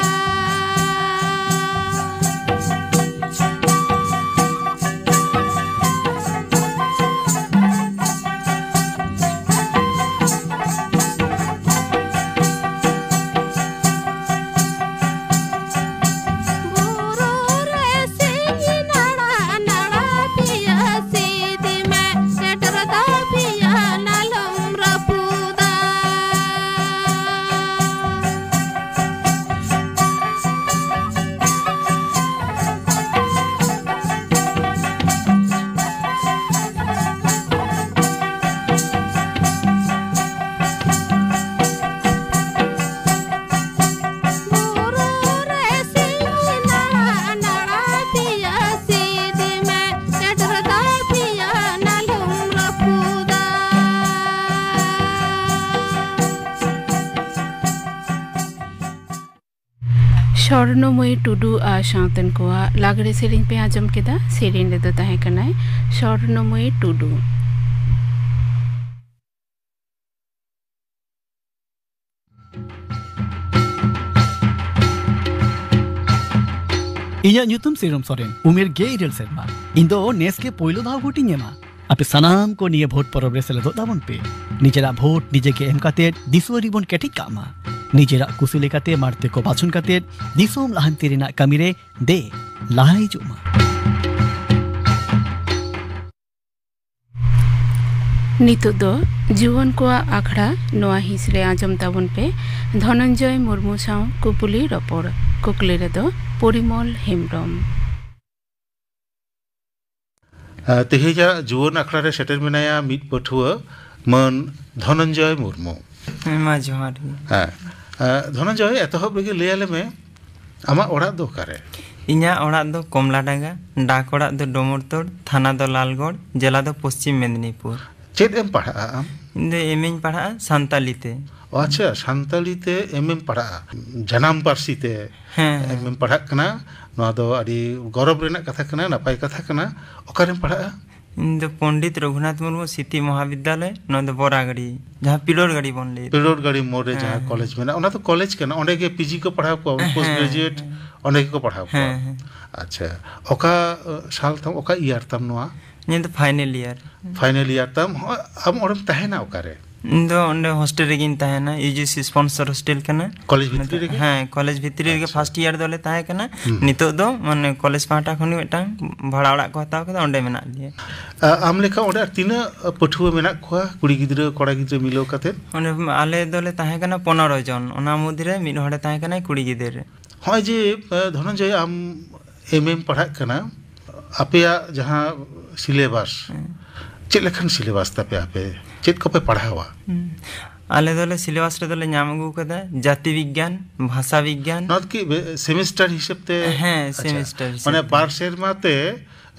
ᱥᱚᱨᱱᱚᱢᱚᱭᱤ ᱴᱩᱰᱩ ᱟᱨ ᱥᱟᱶᱛᱮᱱ ᱠᱚᱣᱟᱜ ᱞᱟᱜᱽᱲᱮ ᱥᱮᱨᱮᱧ ᱯᱮ ᱟᱸᱡᱚᱢ ᱠᱮᱫᱟ᱾ ᱥᱮᱨᱮᱧ ᱨᱮᱫᱚ ᱛᱟᱦᱮᱸ ᱠᱟᱱᱟᱭ ᱥᱚᱨᱱᱚᱢᱚᱭᱤ ᱴᱩᱰᱩ᱾ ᱤᱧᱟᱜ ᱧᱩᱛᱩᱢ ᱥᱤᱨᱚᱢ ᱥᱚᱨᱮᱱ, ᱩᱢᱮᱨ ᱜᱮᱞ ᱤᱨᱟᱹᱞ ᱥᱮᱨᱢᱟ᱾ ᱤᱧ ᱫᱚ ᱱᱮᱥ ᱜᱮ ᱯᱳᱭᱞᱳ ᱫᱷᱟᱣ ᱵᱷᱳᱴ ᱤᱧ ᱮᱢᱟ᱾ ᱟᱯᱮ ᱥᱟᱱᱟᱢ ᱠᱚ ᱱᱤᱭᱟᱹ ᱵᱷᱳᱴ ᱯᱚᱨᱚᱵᱽ ᱨᱮ ᱥᱮᱞᱮᱫᱚᱜ ᱛᱟᱵᱚᱱ ᱯᱮ᱾ ᱱᱤᱡᱮᱨᱟᱜ ᱵᱷᱳᱴ ᱱᱤᱡᱮ ᱜᱮ ᱮᱢ ᱠᱟᱛᱮ ᱫᱤᱥᱩᱣᱟᱹ ᱨᱮᱵᱚᱱ ᱠᱮᱴᱮᱡ ᱠᱟᱜ ᱢᱟ᱾ ᱱᱤᱡᱮᱨᱟᱜ ᱠᱩᱥᱤ ᱞᱮᱠᱟᱛᱮ ᱢᱟᱲᱛᱮ ᱠᱚ ᱵᱟᱪᱷᱚᱱ ᱠᱟᱛᱮ ᱫᱤᱥᱚᱢ ᱞᱟᱦᱟᱱᱛᱤ ᱨᱮᱱᱟᱜ ᱠᱟᱹᱢᱤ ᱨᱮ ᱫᱮ ᱞᱟᱦᱟ ᱦᱤᱡᱩᱜ ᱢᱟ᱾ ᱱᱤᱛᱚᱜ ᱫᱚ ᱡᱩᱣᱟᱹᱱ ᱠᱚᱣᱟᱜ ᱟᱠᱷᱲᱟ, ᱱᱚᱣᱟ ᱦᱤᱸᱥ ᱨᱮ ᱟᱸᱡᱚᱢ ᱛᱟᱵᱚᱱ ᱯᱮ ᱫᱷᱚᱱᱚᱱᱡᱚᱭ ᱢᱩᱨᱢᱩ ᱥᱟᱶ ᱠᱩᱯᱩᱞᱤ ᱨᱚᱯᱚᱲ᱾ ᱠᱩᱠᱞᱤ ᱨᱮᱫᱚ ᱯᱚᱨᱤᱢᱚᱞ ᱦᱮᱢᱵᱽᱨᱚᱢ᱾ ᱛᱮᱦᱮᱧᱟᱜ ᱡᱩᱣᱟᱹᱱ ᱟᱠᱷᱲᱟ ᱨᱮ ᱥᱮᱴᱮᱨ ᱢᱮᱱᱟᱭᱟ ᱢᱤᱫ ᱯᱟᱹᱴᱷᱩᱣᱟᱹ, ᱢᱟᱹᱱ ᱫᱷᱚᱱᱚᱱᱡᱚᱭ ᱢᱩᱨᱢᱩ᱾ ᱦᱮᱸ, ᱢᱟ ᱡᱚᱦᱟᱨ ᱜᱮ᱾ ᱦᱮᱸ᱾ ᱫᱷᱚᱱᱚᱱᱡᱚᱭ, ᱮᱛᱚᱦᱚᱵ ᱨᱮᱜᱮ ᱞᱟᱹᱭ ᱟᱞᱮ ᱢᱮ, ᱟᱢᱟᱜ ᱚᱲᱟᱜ ᱫᱚ ᱚᱠᱟᱨᱮ? ᱤᱧᱟᱹᱜ ᱚᱲᱟᱜ ᱫᱚ ᱠᱚᱢᱞᱟᱰᱟᱸᱜᱟ, ᱰᱟᱠ ᱚᱲᱟᱜ ᱫᱚ ᱰᱩᱢᱩᱨᱛᱳᱲ, ᱛᱷᱟᱱᱟ ᱫᱚ ᱞᱟᱞᱜᱚᱲ, ᱡᱮᱞᱟ ᱫᱚ ᱯᱚᱥᱪᱤᱢ ᱢᱮᱫᱽᱱᱤᱯᱩᱨ᱾ ᱪᱮᱫ ᱮᱢ ᱯᱟᱲᱦᱟᱜᱼᱟ ᱟᱢ? ᱤᱧ ᱫᱚ ᱮᱢ ᱤᱧ ᱯᱟᱲᱦᱟᱜᱼᱟ ᱥᱟᱱᱛᱟᱞᱤ ᱛᱮ᱾ ᱚ, ᱟᱪᱪᱷᱟ, ᱥᱟᱱᱛᱟᱞᱤ ᱛᱮ ᱮᱢ ᱮᱢ ᱯᱟᱲᱦᱟᱜᱼᱟ, ᱡᱟᱱᱟᱢ ᱯᱟᱹᱨᱥᱤ ᱛᱮ ᱦᱮᱸ, ᱦᱮᱸ᱾ ᱮᱢ ᱮᱢ ᱯᱟᱲᱦᱟᱜ ᱠᱟᱱᱟ᱾ ᱱᱚᱣᱟ ᱫᱚ ᱟᱹᱰᱤ ᱜᱚᱨᱚᱵᱽ ᱨᱮᱱᱟᱜ ᱠᱟᱛᱷᱟ ᱠᱟᱱᱟ, ᱱᱟᱯᱟᱭ ᱠᱟᱛᱷᱟ ᱠᱟᱱᱟ᱾ ᱚᱠᱟᱨᱮᱢ ᱯᱟᱲᱦᱟᱜᱼᱟ? ᱤᱧ ᱫᱚ ᱯᱚᱱᱰᱤᱛ ᱨᱚᱜᱷᱩᱱᱟᱛᱷ ᱢᱩᱨᱢᱩ ᱥᱤᱛᱤ ᱢᱚᱦᱟᱵᱤᱫᱽᱫᱟᱞᱚᱭ, ᱱᱚᱣᱟ ᱫᱚ ᱵᱚᱨᱟᱜᱟᱲᱤ, ᱡᱟᱦᱟᱸ ᱯᱤᱞᱳᱨ ᱜᱟᱲᱤ ᱵᱚᱱ ᱞᱟᱹᱭ ᱮᱫᱟ᱾ ᱯᱤᱞᱳᱨ ᱜᱟᱲᱤ ᱢᱳᱲ ᱨᱮ ᱦᱮᱸ, ᱡᱟᱦᱟᱸ ᱦᱮᱸ᱾ ᱠᱚᱞᱮᱡᱽ ᱢᱮᱱᱟᱜᱼᱟ, ᱚᱱᱟ ᱫᱚ ᱠᱚᱞᱮᱡᱽ ᱠᱟᱱᱟ, ᱚᱸᱰᱮ ᱜᱮ ᱯᱤ ᱡᱤ ᱠᱚ ᱯᱟᱲᱦᱟᱣ ᱠᱚᱣᱟ, ᱦᱮᱸ, ᱯᱳᱥᱴ ᱦᱮᱸ, ᱜᱨᱮᱡᱩᱭᱮᱴ ᱦᱮᱸ᱾ ᱚᱸᱰᱮ ᱜᱮᱠᱚ ᱯᱟᱲᱦᱟᱣ ᱠᱚᱣᱟ᱾ ᱦᱮᱸ, ᱦᱮᱸ᱾ ᱟᱪᱪᱷᱟ, ᱚᱠᱟ ᱥᱟᱞ ᱛᱟᱢ, ᱚᱠᱟ ᱤᱭᱟᱨ ᱛᱟᱢ ᱱᱚᱣᱟ? ᱤᱧᱟᱹᱜ ᱫᱚ ᱯᱷᱟᱭᱱᱮᱞ ᱤᱭᱟᱨ᱾ ᱯᱷᱟᱭᱱᱮᱞ ᱤᱭᱟᱨ ᱛᱟᱢ᱾ ᱦᱚᱸ, ᱟᱢ ᱚᱸᱰᱮᱢ ᱛᱟᱦᱮᱱᱟ ᱚᱠᱟᱨᱮ? ᱤᱧ ᱫᱚ ᱚᱸᱰᱮ ᱦᱳᱥᱴᱮᱞ ᱨᱮᱜᱤᱧ ᱛᱟᱦᱮᱱᱟ, ᱤᱭᱩ ᱡᱤ ᱥᱤ ᱥᱯᱚᱱᱥᱚᱨ ᱦᱳᱥᱴᱮᱞ ᱠᱟᱱᱟ᱾ ᱠᱚᱞᱮᱡᱽ ᱵᱷᱤᱛᱨᱤ ᱨᱮᱜᱮ? ᱦᱮᱸ, ᱠᱚᱞᱮᱡᱽ ᱵᱷᱤᱛᱨᱤ ᱨᱮᱜᱮ᱾ ᱟᱪᱪᱷᱟ᱾ ᱯᱷᱟᱥᱴ ᱤᱭᱟᱨ ᱫᱚᱞᱮ ᱛᱟᱦᱮᱸ ᱠᱟᱱᱟ᱾ ᱦᱩᱸ᱾ ᱱᱤᱛᱚᱜ ᱫᱚ ᱢᱟᱱᱮ ᱠᱚᱞᱮᱡᱽ ᱯᱟᱦᱴᱟ ᱠᱷᱚᱱ ᱜᱮ ᱢᱤᱫᱴᱟᱝ ᱵᱷᱟᱲᱟ ᱚᱲᱟᱜ ᱠᱚ ᱦᱟᱛᱟᱣ ᱠᱟᱫᱟ, ᱚᱸᱰᱮ ᱢᱮᱱᱟᱜ ᱞᱮᱭᱟ᱾ ᱟ-, ᱟᱢ ᱞᱮᱠᱟ ᱚᱸᱰᱮ ᱟᱨ ᱛᱤᱱᱟᱹᱜ ᱯᱟᱹᱴᱷᱩᱣᱟᱹ ᱢᱮᱱᱟᱜ ᱠᱚᱣᱟ, ᱠᱩᱲᱤ ᱜᱤᱫᱽᱨᱟᱹ, ᱠᱚᱲᱟ ᱜᱤᱫᱽᱨᱟᱹ ᱢᱤᱞᱟᱹᱣ ᱠᱟᱛᱮᱫ? ᱚᱸᱰᱮ ᱟᱞᱮ ᱫᱚᱞᱮ ᱛᱟᱦᱮᱸ ᱠᱟᱱᱟ ᱯᱚᱱᱮᱨᱚ ᱡᱚᱱ, ᱚᱱᱟ ᱢᱩᱫᱽᱨᱮ ᱢᱤᱫ ᱦᱚᱲᱮ ᱛᱟᱦᱮᱸ ᱠᱟᱱᱟᱭ ᱠᱩᱲᱤ ᱜᱤᱫᱟᱹᱨ᱾ ᱦᱚᱸᱜᱼᱚᱭ ᱡᱮ, ᱮ, ᱫᱷᱚᱱᱚᱱᱡᱚᱭ, ᱟᱢ ᱮᱢ ᱮᱢ ᱯᱟᱲᱦᱟᱜ ᱠᱟᱱᱟ, ᱟᱯᱮᱭᱟᱜ ᱡᱟᱦᱟᱸ ᱥᱤᱞᱮᱵᱟᱥ, ᱦᱮᱸ᱾ ᱪᱮᱫ ᱞᱮᱠᱟᱱ ᱥᱤᱞᱮᱵᱟᱥ ᱛᱟᱯᱮ, ᱟᱯᱮ ᱪᱮᱫ ᱠᱚᱯᱮ ᱯᱟᱲᱦᱟᱣᱟ? ᱦᱩᱸ᱾ ᱟᱞᱮ ᱫᱚᱞᱮ ᱥᱤᱞᱮᱵᱟᱥ ᱨᱮᱫᱚᱞᱮ ᱧᱟᱢ ᱟᱹᱜᱩ ᱠᱟᱫᱟ ᱡᱟᱹᱛᱤ ᱵᱤᱜᱽᱜᱟᱱ, ᱵᱷᱟᱥᱟ ᱵᱤᱜᱽᱜᱟᱱ᱾ ᱱᱚᱣᱟ ᱫᱚ ᱠᱤ ᱵᱮ-, ᱥᱮᱢᱤᱥᱴᱟᱨ ᱦᱤᱥᱟᱹᱵ ᱛᱮ? ᱦᱮᱸ, ᱟᱪᱪᱷᱟ᱾ ᱥᱮᱢᱤᱥᱴᱟᱨ ᱦᱤᱥᱟᱹᱵ ᱢᱟᱱᱮ ᱛᱮ᱾ ᱵᱟᱨ ᱥᱮᱨᱢᱟ ᱛᱮ,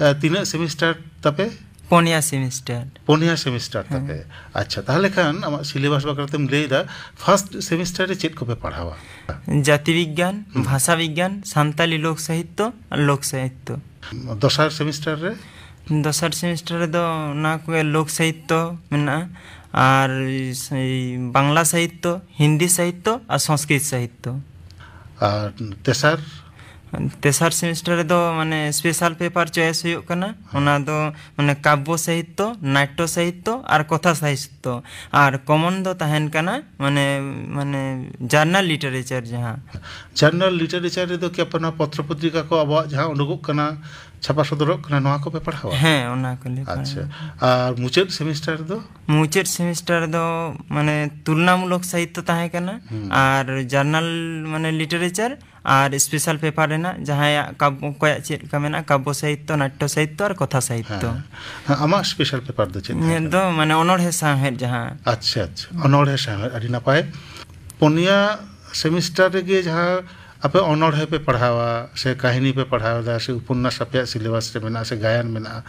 ᱮ, ᱛᱤᱱᱟᱹᱜ ᱥᱮᱢᱤᱥᱴᱟᱨ ᱛᱟᱯᱮ? ᱯᱩᱱᱭᱟ ᱥᱮᱢᱤᱥᱴᱟᱨ᱾ ᱯᱩᱱᱭᱟ ᱥᱮᱢᱤᱥᱴᱟᱨ ᱛᱟᱯᱮ? ᱟᱪᱪᱷᱟ, ᱛᱟᱦᱚᱞᱮ ᱠᱷᱟᱱ ᱟᱢᱟᱜ ᱥᱤᱞᱮᱵᱟᱥ ᱵᱟᱠᱷᱨᱟ ᱛᱮᱢ ᱞᱟᱹᱭ ᱮᱫᱟ, ᱯᱷᱟᱥᱴ ᱥᱮᱢᱤᱥᱴᱟᱨ ᱨᱮ ᱪᱮᱫ ᱠᱚᱯᱮ ᱯᱟᱲᱦᱟᱣᱟ? ᱡᱟᱹᱛᱤ ᱵᱤᱜᱽᱜᱟᱱ, ᱵᱷᱟᱥᱟ ᱵᱤᱜᱽᱜᱟᱱ, ᱥᱟᱱᱛᱟᱞᱤ ᱞᱳᱠ ᱥᱟᱦᱤᱛᱛᱚ ᱟᱨ ᱞᱳᱠ ᱥᱟᱦᱤᱛᱛᱚ᱾ ᱫᱚᱥᱟᱨ ᱥᱮᱢᱤᱥᱴᱟᱨ ᱨᱮ? ᱫᱚᱥᱟᱨ ᱥᱮᱢᱤᱥᱴᱟᱨ ᱨᱮᱫᱚ ᱚᱱᱟ ᱠᱚᱜᱮ, ᱞᱳᱠ ᱥᱟᱦᱤᱛᱛᱚ ᱢᱮᱱᱟᱜᱼᱟ, ᱟᱨ ᱥᱮᱭ ᱵᱟᱝᱞᱟ ᱥᱟᱦᱤᱛᱛᱚ, ᱦᱤᱱᱫᱤ ᱥᱟᱦᱤᱛᱛᱚ ᱟᱨ ᱥᱚᱝᱥᱠᱨᱤᱛ ᱥᱟᱦᱤᱛᱛᱚ᱾ ᱟᱨ ᱛᱮᱥᱟᱨ? ᱛᱮᱥᱟᱨ ᱥᱮᱢᱤᱥᱴᱟᱨ ᱨᱮᱫᱚ ᱢᱟᱱᱮ ᱥᱯᱮᱥᱟᱞ ᱯᱮᱯᱟᱨ ᱪᱚᱭᱮᱥ ᱦᱩᱭᱩᱜ ᱠᱟᱱᱟ᱾ ᱚᱱᱟ ᱫᱚ ᱢᱟᱱᱮ ᱠᱟᱵᱽᱵᱚ ᱥᱟᱦᱤᱛᱛᱚ, ᱱᱟᱴᱴᱚ ᱥᱟᱦᱤᱛᱛᱚ ᱟᱨ ᱠᱚᱛᱷᱟ ᱥᱟᱦᱤᱛᱛᱚ᱾ ᱟᱨ ᱠᱚᱢᱚᱱ ᱫᱚ ᱛᱟᱦᱮᱱ ᱠᱟᱱᱟ ᱢᱟᱱᱮ, ᱢᱟᱱᱮ ᱡᱟᱨᱱᱟᱞ ᱞᱤᱴᱟᱨᱮᱪᱟᱨ ᱡᱟᱦᱟᱸ᱾ ᱡᱟᱨᱱᱟᱞ ᱞᱤᱴᱟᱨᱮᱪᱟᱨ ᱨᱮᱫᱚ ᱠᱤ ᱟᱯᱮ ᱱᱚᱣᱟ ᱯᱚᱛᱨᱚ ᱯᱚᱛᱨᱤᱠᱟ ᱠᱚ ᱟᱵᱚᱣᱟᱜ ᱡᱟᱦᱟᱸ ᱩᱰᱩᱠᱚᱜ ᱠᱟᱱᱟ, ᱪᱷᱟᱯᱟ ᱥᱚᱫᱚᱨᱚᱜ ᱠᱟᱱᱟ, ᱱᱚᱣᱟ ᱠᱚᱯᱮ ᱯᱟᱲᱦᱟᱣᱟ? ᱦᱮᱸ, ᱚᱱᱟ ᱠᱚᱞᱮ ᱟᱪᱪᱷᱟ᱾ ᱯᱟᱲᱦᱟᱣᱟ᱾ ᱟᱨ ᱢᱩᱪᱟᱹᱫ ᱥᱮᱢᱤᱥᱴᱟᱨ ᱫᱚ? ᱢᱩᱪᱟᱹᱫ ᱥᱮᱢᱤᱥᱴᱟᱨ ᱫᱚ ᱢᱟᱱᱮ ᱛᱩᱞᱱᱟᱢᱩᱞᱚᱠ ᱥᱟᱦᱤᱛᱛᱚ ᱛᱟᱦᱮᱸ ᱠᱟᱱᱟ᱾ ᱦᱩᱸ᱾ ᱟᱨ ᱡᱟᱨᱱᱟᱞ ᱢᱟᱱᱮ ᱞᱤᱴᱟᱨᱮᱪᱟᱨ ᱟᱨ ᱥᱯᱮᱥᱟᱞ ᱯᱮᱯᱟᱨ ᱨᱮᱱᱟᱜ ᱡᱟᱦᱟᱸᱭᱟᱜ ᱠᱟᱵ-, ᱚᱠᱚᱭᱟᱜ ᱪᱮᱫ ᱞᱮᱠᱟ ᱢᱮᱱᱟᱜᱼᱟ, ᱠᱟᱵᱽᱵᱚ ᱥᱟᱦᱤᱛᱛᱚ, ᱱᱟᱴᱴᱚ ᱥᱟᱦᱤᱛᱛᱚ ᱟᱨ ᱠᱚᱛᱷᱟ ᱥᱟᱦᱤᱛᱛᱚ᱾ ᱦᱮᱸ᱾ ᱦᱮᱸ, ᱟᱢᱟᱜ ᱥᱯᱮᱥᱟᱞ ᱯᱮᱯᱟᱨ ᱫᱚ ᱪᱮᱫ ᱛᱟᱦᱮᱸ ᱤᱧᱟᱹᱜ ᱠᱟᱱᱟ? ᱫᱚ ᱢᱟᱱᱮ ᱚᱱᱚᱬᱦᱮ ᱥᱟᱶᱦᱮᱫ ᱡᱟᱦᱟᱸ᱾ ᱟᱪᱪᱷᱟ, ᱟᱪᱪᱷᱟ, ᱚᱱᱚᱬᱦᱮ ᱥᱟᱶᱦᱮᱫ, ᱟᱹᱰᱤ ᱱᱟᱯᱟᱭ᱾ ᱯᱩᱱᱭᱟ ᱥᱮᱢᱤᱥᱴᱟᱨ ᱨᱮᱜᱮ ᱡᱟᱦᱟᱸ ᱟᱯᱮ ᱚᱱᱚᱬᱦᱮ ᱯᱮ ᱯᱟᱲᱦᱟᱣᱟ, ᱥᱮ ᱠᱟᱹᱦᱱᱤ ᱯᱮ ᱯᱟᱲᱦᱟᱣ ᱮᱫᱟ, ᱥᱮ ᱩᱯᱚᱱᱱᱟᱥ ᱟᱯᱮᱭᱟᱜ ᱥᱤᱞᱮᱵᱟᱥ ᱨᱮ ᱢᱮᱱᱟᱜᱼᱟ, ᱥᱮ ᱜᱟᱭᱟᱱ ᱢᱮᱱᱟᱜᱼᱟ,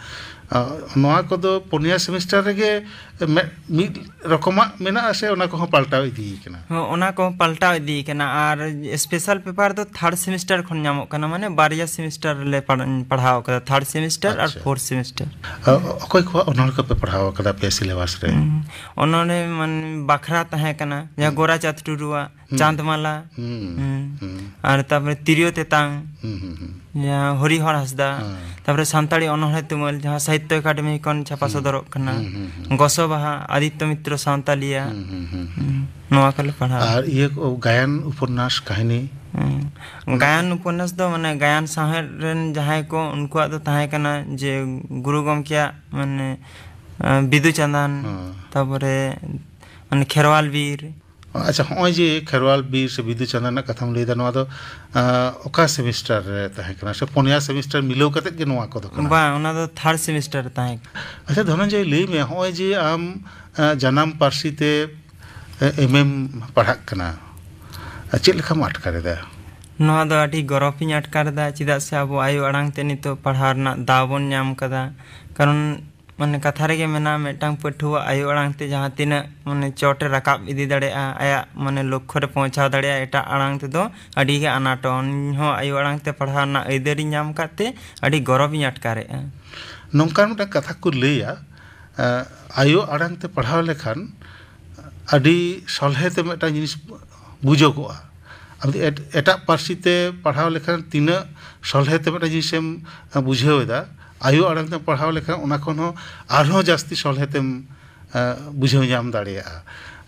ᱟ, ᱱᱚᱣᱟ ᱠᱚᱫᱚ ᱯᱩᱱᱭᱟ ᱥᱮᱢᱤᱥᱴᱟᱨ ᱨᱮᱜᱮ ᱢᱮ-, ᱢᱤᱫ ᱨᱚᱠᱚᱢᱟᱜ ᱢᱮᱱᱟᱜᱼᱟ, ᱥᱮ ᱚᱱᱟ ᱠᱚᱦᱚᱸ ᱯᱟᱞᱴᱟᱣ ᱤᱫᱤᱭ ᱠᱟᱱᱟ? ᱦᱚᱸ, ᱚᱱᱟ ᱠᱚᱦᱚᱸ ᱯᱟᱞᱴᱟᱣ ᱤᱫᱤᱭ ᱠᱟᱱᱟ᱾ ᱟᱨ ᱥᱯᱮᱥᱟᱞ ᱯᱮᱯᱟᱨ ᱫᱚ ᱛᱷᱟᱨᱰ ᱥᱮᱢᱤᱥᱴᱟᱨ ᱠᱷᱚᱱ ᱧᱟᱢᱚᱜ ᱠᱟᱱᱟ, ᱢᱟᱱᱮ ᱵᱟᱨᱭᱟ ᱥᱮᱢᱤᱥᱴᱟᱨ ᱞᱮ ᱯᱟᱲ-, ᱯᱟᱲᱦᱟᱣ ᱠᱟᱫᱟ, ᱛᱷᱟᱨᱰ ᱥᱮᱢᱤᱥᱴᱟᱨ ᱟᱨ ᱟᱪᱪᱷᱟ᱾ Fourth semester. ᱟ, ᱚᱠᱚᱭ ᱠᱚᱣᱟᱜ ᱚᱱᱚᱬᱦᱮ ᱠᱚᱯᱮ ᱯᱟᱲᱦᱟᱣ ᱠᱟᱫᱟ ᱟᱯᱮ ᱥᱤᱞᱮᱵᱟᱥ ᱨᱮ? ᱦᱩᱸ, ᱚᱱᱚᱬᱦᱮ ᱢᱟᱱᱮ ᱵᱟᱠᱷᱨᱟ ᱛᱟᱦᱮᱸ ᱠᱟᱱᱟ, ᱡᱟᱦᱟᱸ ᱦᱩᱸ᱾ ᱜᱳᱨᱟᱪᱟᱸᱫᱽ ᱴᱩᱰᱩᱣᱟᱜ ᱦᱩᱸ᱾ ᱪᱟᱸᱫᱽᱢᱟᱞᱟ᱾ ᱦᱩᱸ᱾ ᱦᱩᱸ᱾ ᱦᱩᱸ᱾ ᱟᱨ ᱛᱟᱯᱚᱨᱮ ᱛᱤᱨᱭᱳ ᱛᱮᱛᱟᱝ, ᱦᱩᱸ, ᱦᱩᱸ, ᱦᱩᱸ᱾ ᱡᱟᱦᱟᱸ ᱦᱚᱨᱤᱦᱚᱨ ᱦᱟᱸᱥᱫᱟ᱾ ᱦᱮᱸ᱾ ᱛᱟᱯᱚᱨᱮ ᱥᱟᱱᱛᱟᱲᱤ ᱚᱱᱚᱬᱦᱮ ᱛᱩᱢᱟᱹᱞ, ᱡᱟᱦᱟᱸ ᱥᱟᱦᱤᱛᱛᱚ ᱮᱠᱟᱰᱮᱢᱤ ᱠᱷᱚᱱ ᱪᱷᱟᱯᱟ ᱦᱩᱸ᱾ ᱥᱚᱫᱚᱨᱚᱜ ᱠᱟᱱᱟ᱾ ᱦᱩᱸ, ᱦᱩᱸ, ᱦᱩᱸ᱾ ᱜᱚᱥᱚ ᱵᱟᱦᱟ, ᱟᱫᱤᱛᱛᱚ ᱢᱤᱛᱨᱚ ᱥᱟᱶᱛᱟᱞᱤᱭᱟ᱾ ᱦᱩᱸ, ᱦᱩᱸ, ᱦᱩᱸ, ᱦᱩᱸ᱾ ᱦᱩᱸ᱾ ᱱᱚᱣᱟ ᱠᱚᱞᱮ ᱯᱟᱲᱦᱟᱣᱟ᱾ ᱟᱨ ᱤᱭᱟᱹ ᱠᱚ, ᱜᱟᱭᱟᱱ, ᱩᱯᱚᱱᱱᱟᱥ, ᱠᱟᱹᱦᱱᱤ? ᱦᱩᱸ᱾ ᱚᱱᱟ ᱜᱟᱭᱟᱱ ᱠᱚ? ᱩᱯᱚᱱᱱᱟᱥ ᱫᱚ ᱢᱟᱱᱮ ᱜᱟᱭᱟᱱ ᱥᱟᱶᱦᱮᱫ ᱨᱮᱱ ᱡᱟᱦᱟᱸᱭ ᱠᱚ, ᱩᱱᱠᱩᱣᱟᱜ ᱫᱚ ᱛᱟᱦᱮᱸ ᱠᱟᱱᱟ ᱡᱮ ᱜᱩᱨᱩ ᱜᱚᱢᱠᱮᱭᱟᱜ ᱢᱟᱱᱮ, ᱟᱸ, ᱵᱤᱫᱩ ᱪᱟᱸᱫᱟᱱ, ᱦᱮᱸ᱾ ᱛᱟᱯᱚᱨᱮ ᱢᱟᱱᱮ ᱠᱷᱮᱨᱣᱟᱞ ᱵᱤᱨ᱾ ᱟᱪᱪᱷᱟ, ᱦᱚᱸᱜᱼᱚᱭ ᱡᱮ ᱠᱷᱮᱨᱣᱟᱞ ᱵᱤᱨ ᱥᱮ ᱵᱤᱫᱩ ᱪᱟᱸᱫᱟᱱ ᱨᱮᱱᱟᱜ ᱠᱟᱛᱷᱟᱢ ᱞᱟᱹᱭᱫᱟ, ᱱᱚᱣᱟ ᱫᱚ, ᱟᱸ, ᱚᱠᱟ ᱥᱮᱢᱤᱥᱴᱟᱨ ᱨᱮ ᱛᱟᱦᱮᱸ ᱠᱟᱱᱟ, ᱥᱮ ᱯᱩᱱᱭᱟ ᱥᱮᱢᱤᱥᱴᱟᱨ ᱢᱤᱞᱟᱹᱣ ᱠᱟᱛᱮᱫ ᱜᱮ ᱱᱚᱣᱟ ᱠᱚᱫᱚ ᱠᱟᱱᱟ? ᱵᱟᱝ, ᱚᱱᱟ ᱫᱚ ᱛᱷᱟᱨᱰ ᱥᱮᱢᱤᱥᱴᱟᱨ ᱨᱮ ᱛᱟᱦᱮᱸ ᱠᱟᱱᱟ᱾ ᱟᱪᱪᱷᱟ, ᱫᱷᱚᱱᱚᱱᱡᱚᱭ, ᱞᱟᱹᱭ ᱢᱮ, ᱦᱚᱸᱜᱼᱚᱭ ᱡᱮ ᱟᱢ, ᱟᱸ, ᱡᱟᱱᱟᱢ ᱯᱟᱹᱨᱥᱤ ᱛᱮ, ᱮ, ᱮᱢ ᱮᱢ ᱯᱟᱲᱦᱟᱜ ᱠᱟᱱᱟ, ᱪᱮᱫ ᱞᱮᱠᱟᱢ ᱟᱴᱠᱟᱨ ᱮᱫᱟ? ᱱᱚᱣᱟ ᱫᱚ ᱟᱹᱰᱤ ᱜᱚᱨᱚᱵᱽ ᱤᱧ ᱟᱴᱠᱟᱨ ᱮᱫᱟ, ᱪᱮᱫᱟᱜ ᱥᱮ ᱟᱵᱚ ᱟᱭᱳ ᱟᱲᱟᱝ ᱛᱮ ᱱᱤᱛᱚᱜ ᱯᱟᱲᱦᱟᱣ ᱨᱮᱱᱟᱜ ᱫᱟᱣ ᱵᱚᱱ ᱧᱟᱢ ᱠᱟᱫᱟ᱾ ᱠᱟᱨᱚᱱ ᱢᱟᱱᱮ ᱠᱟᱛᱷᱟ ᱨᱮᱜᱮ ᱢᱮᱱᱟᱜᱼᱟ, ᱢᱤᱫᱴᱟᱝ ᱯᱟᱹᱴᱷᱩᱣᱟᱹ ᱟᱭᱳ ᱟᱲᱟᱝ ᱛᱮ ᱡᱟᱦᱟᱸ ᱛᱤᱱᱟᱹᱜ ᱢᱟᱱᱮ ᱪᱚᱴ ᱮ ᱨᱟᱠᱟᱵ ᱤᱫᱤ ᱫᱟᱲᱮᱭᱟᱜᱼᱟ, ᱟᱭᱟᱜ ᱢᱟᱱᱮ ᱞᱚᱠᱠᱷᱚ ᱨᱮ ᱯᱳᱸᱣᱪᱷᱟᱣ ᱫᱟᱲᱮᱭᱟᱜᱼᱟ, ᱮᱴᱟᱜ ᱟᱲᱟᱝ ᱛᱮᱫᱚ ᱟᱹᱰᱤ ᱜᱮ ᱟᱱᱟᱴᱚᱜᱼᱟ᱾ ᱩᱱᱤ ᱦᱚᱸ ᱟᱭᱳ ᱟᱲᱟᱝ ᱛᱮ ᱯᱟᱲᱦᱟᱣ ᱨᱮᱱᱟᱜ ᱟᱹᱭᱫᱟᱹᱨᱤᱧ ᱧᱟᱢ ᱟᱠᱟᱫ ᱛᱮ ᱟᱹᱰᱤ ᱜᱚᱨᱚᱵᱤᱧ ᱟᱴᱠᱟᱨᱮᱜᱼᱟ᱾ ᱱᱚᱝᱠᱟᱱ ᱢᱤᱫᱴᱟᱝ ᱠᱟᱛᱷᱟ ᱠᱚ ᱞᱟᱹᱭᱟ, ᱮᱸ, ᱟᱭᱳ ᱟᱲᱟᱝ ᱛᱮ ᱯᱟᱲᱦᱟᱣ ᱞᱮᱠᱷᱟᱱ ᱟᱹᱰᱤ ᱥᱚᱞᱦᱮ ᱛᱮ ᱢᱤᱫᱴᱟᱝ ᱡᱤᱱᱤᱥ ᱵᱩᱡᱚᱜᱚᱜᱼᱟ᱾ ᱟᱢ ᱮᱴ- ᱮᱴᱟᱜ ᱯᱟᱹᱨᱥᱤ ᱛᱮ ᱯᱟᱲᱦᱟᱣ ᱞᱮᱠᱷᱟᱱ ᱛᱤᱱᱟᱹᱜ ᱥᱚᱞᱦᱮ ᱛᱮ ᱢᱤᱫᱴᱟᱝ ᱡᱤᱱᱤᱥᱮᱢ ᱵᱩᱡᱷᱟᱹᱣ ᱮᱫᱟ, ᱟᱭᱳ ᱟᱲᱟᱝ ᱛᱮ ᱯᱟᱲᱦᱟᱣ ᱞᱮᱠᱷᱟᱱ ᱚᱱᱟ ᱠᱷᱚᱱ ᱦᱚᱸ ᱟᱨᱦᱚᱸ ᱡᱟᱹᱥᱛᱤ ᱥᱚᱞᱦᱮ ᱛᱮᱢ, ᱮᱸ, ᱵᱩᱡᱷᱟᱹᱣ ᱧᱟᱢ ᱫᱟᱲᱮᱭᱟᱜᱼᱟ᱾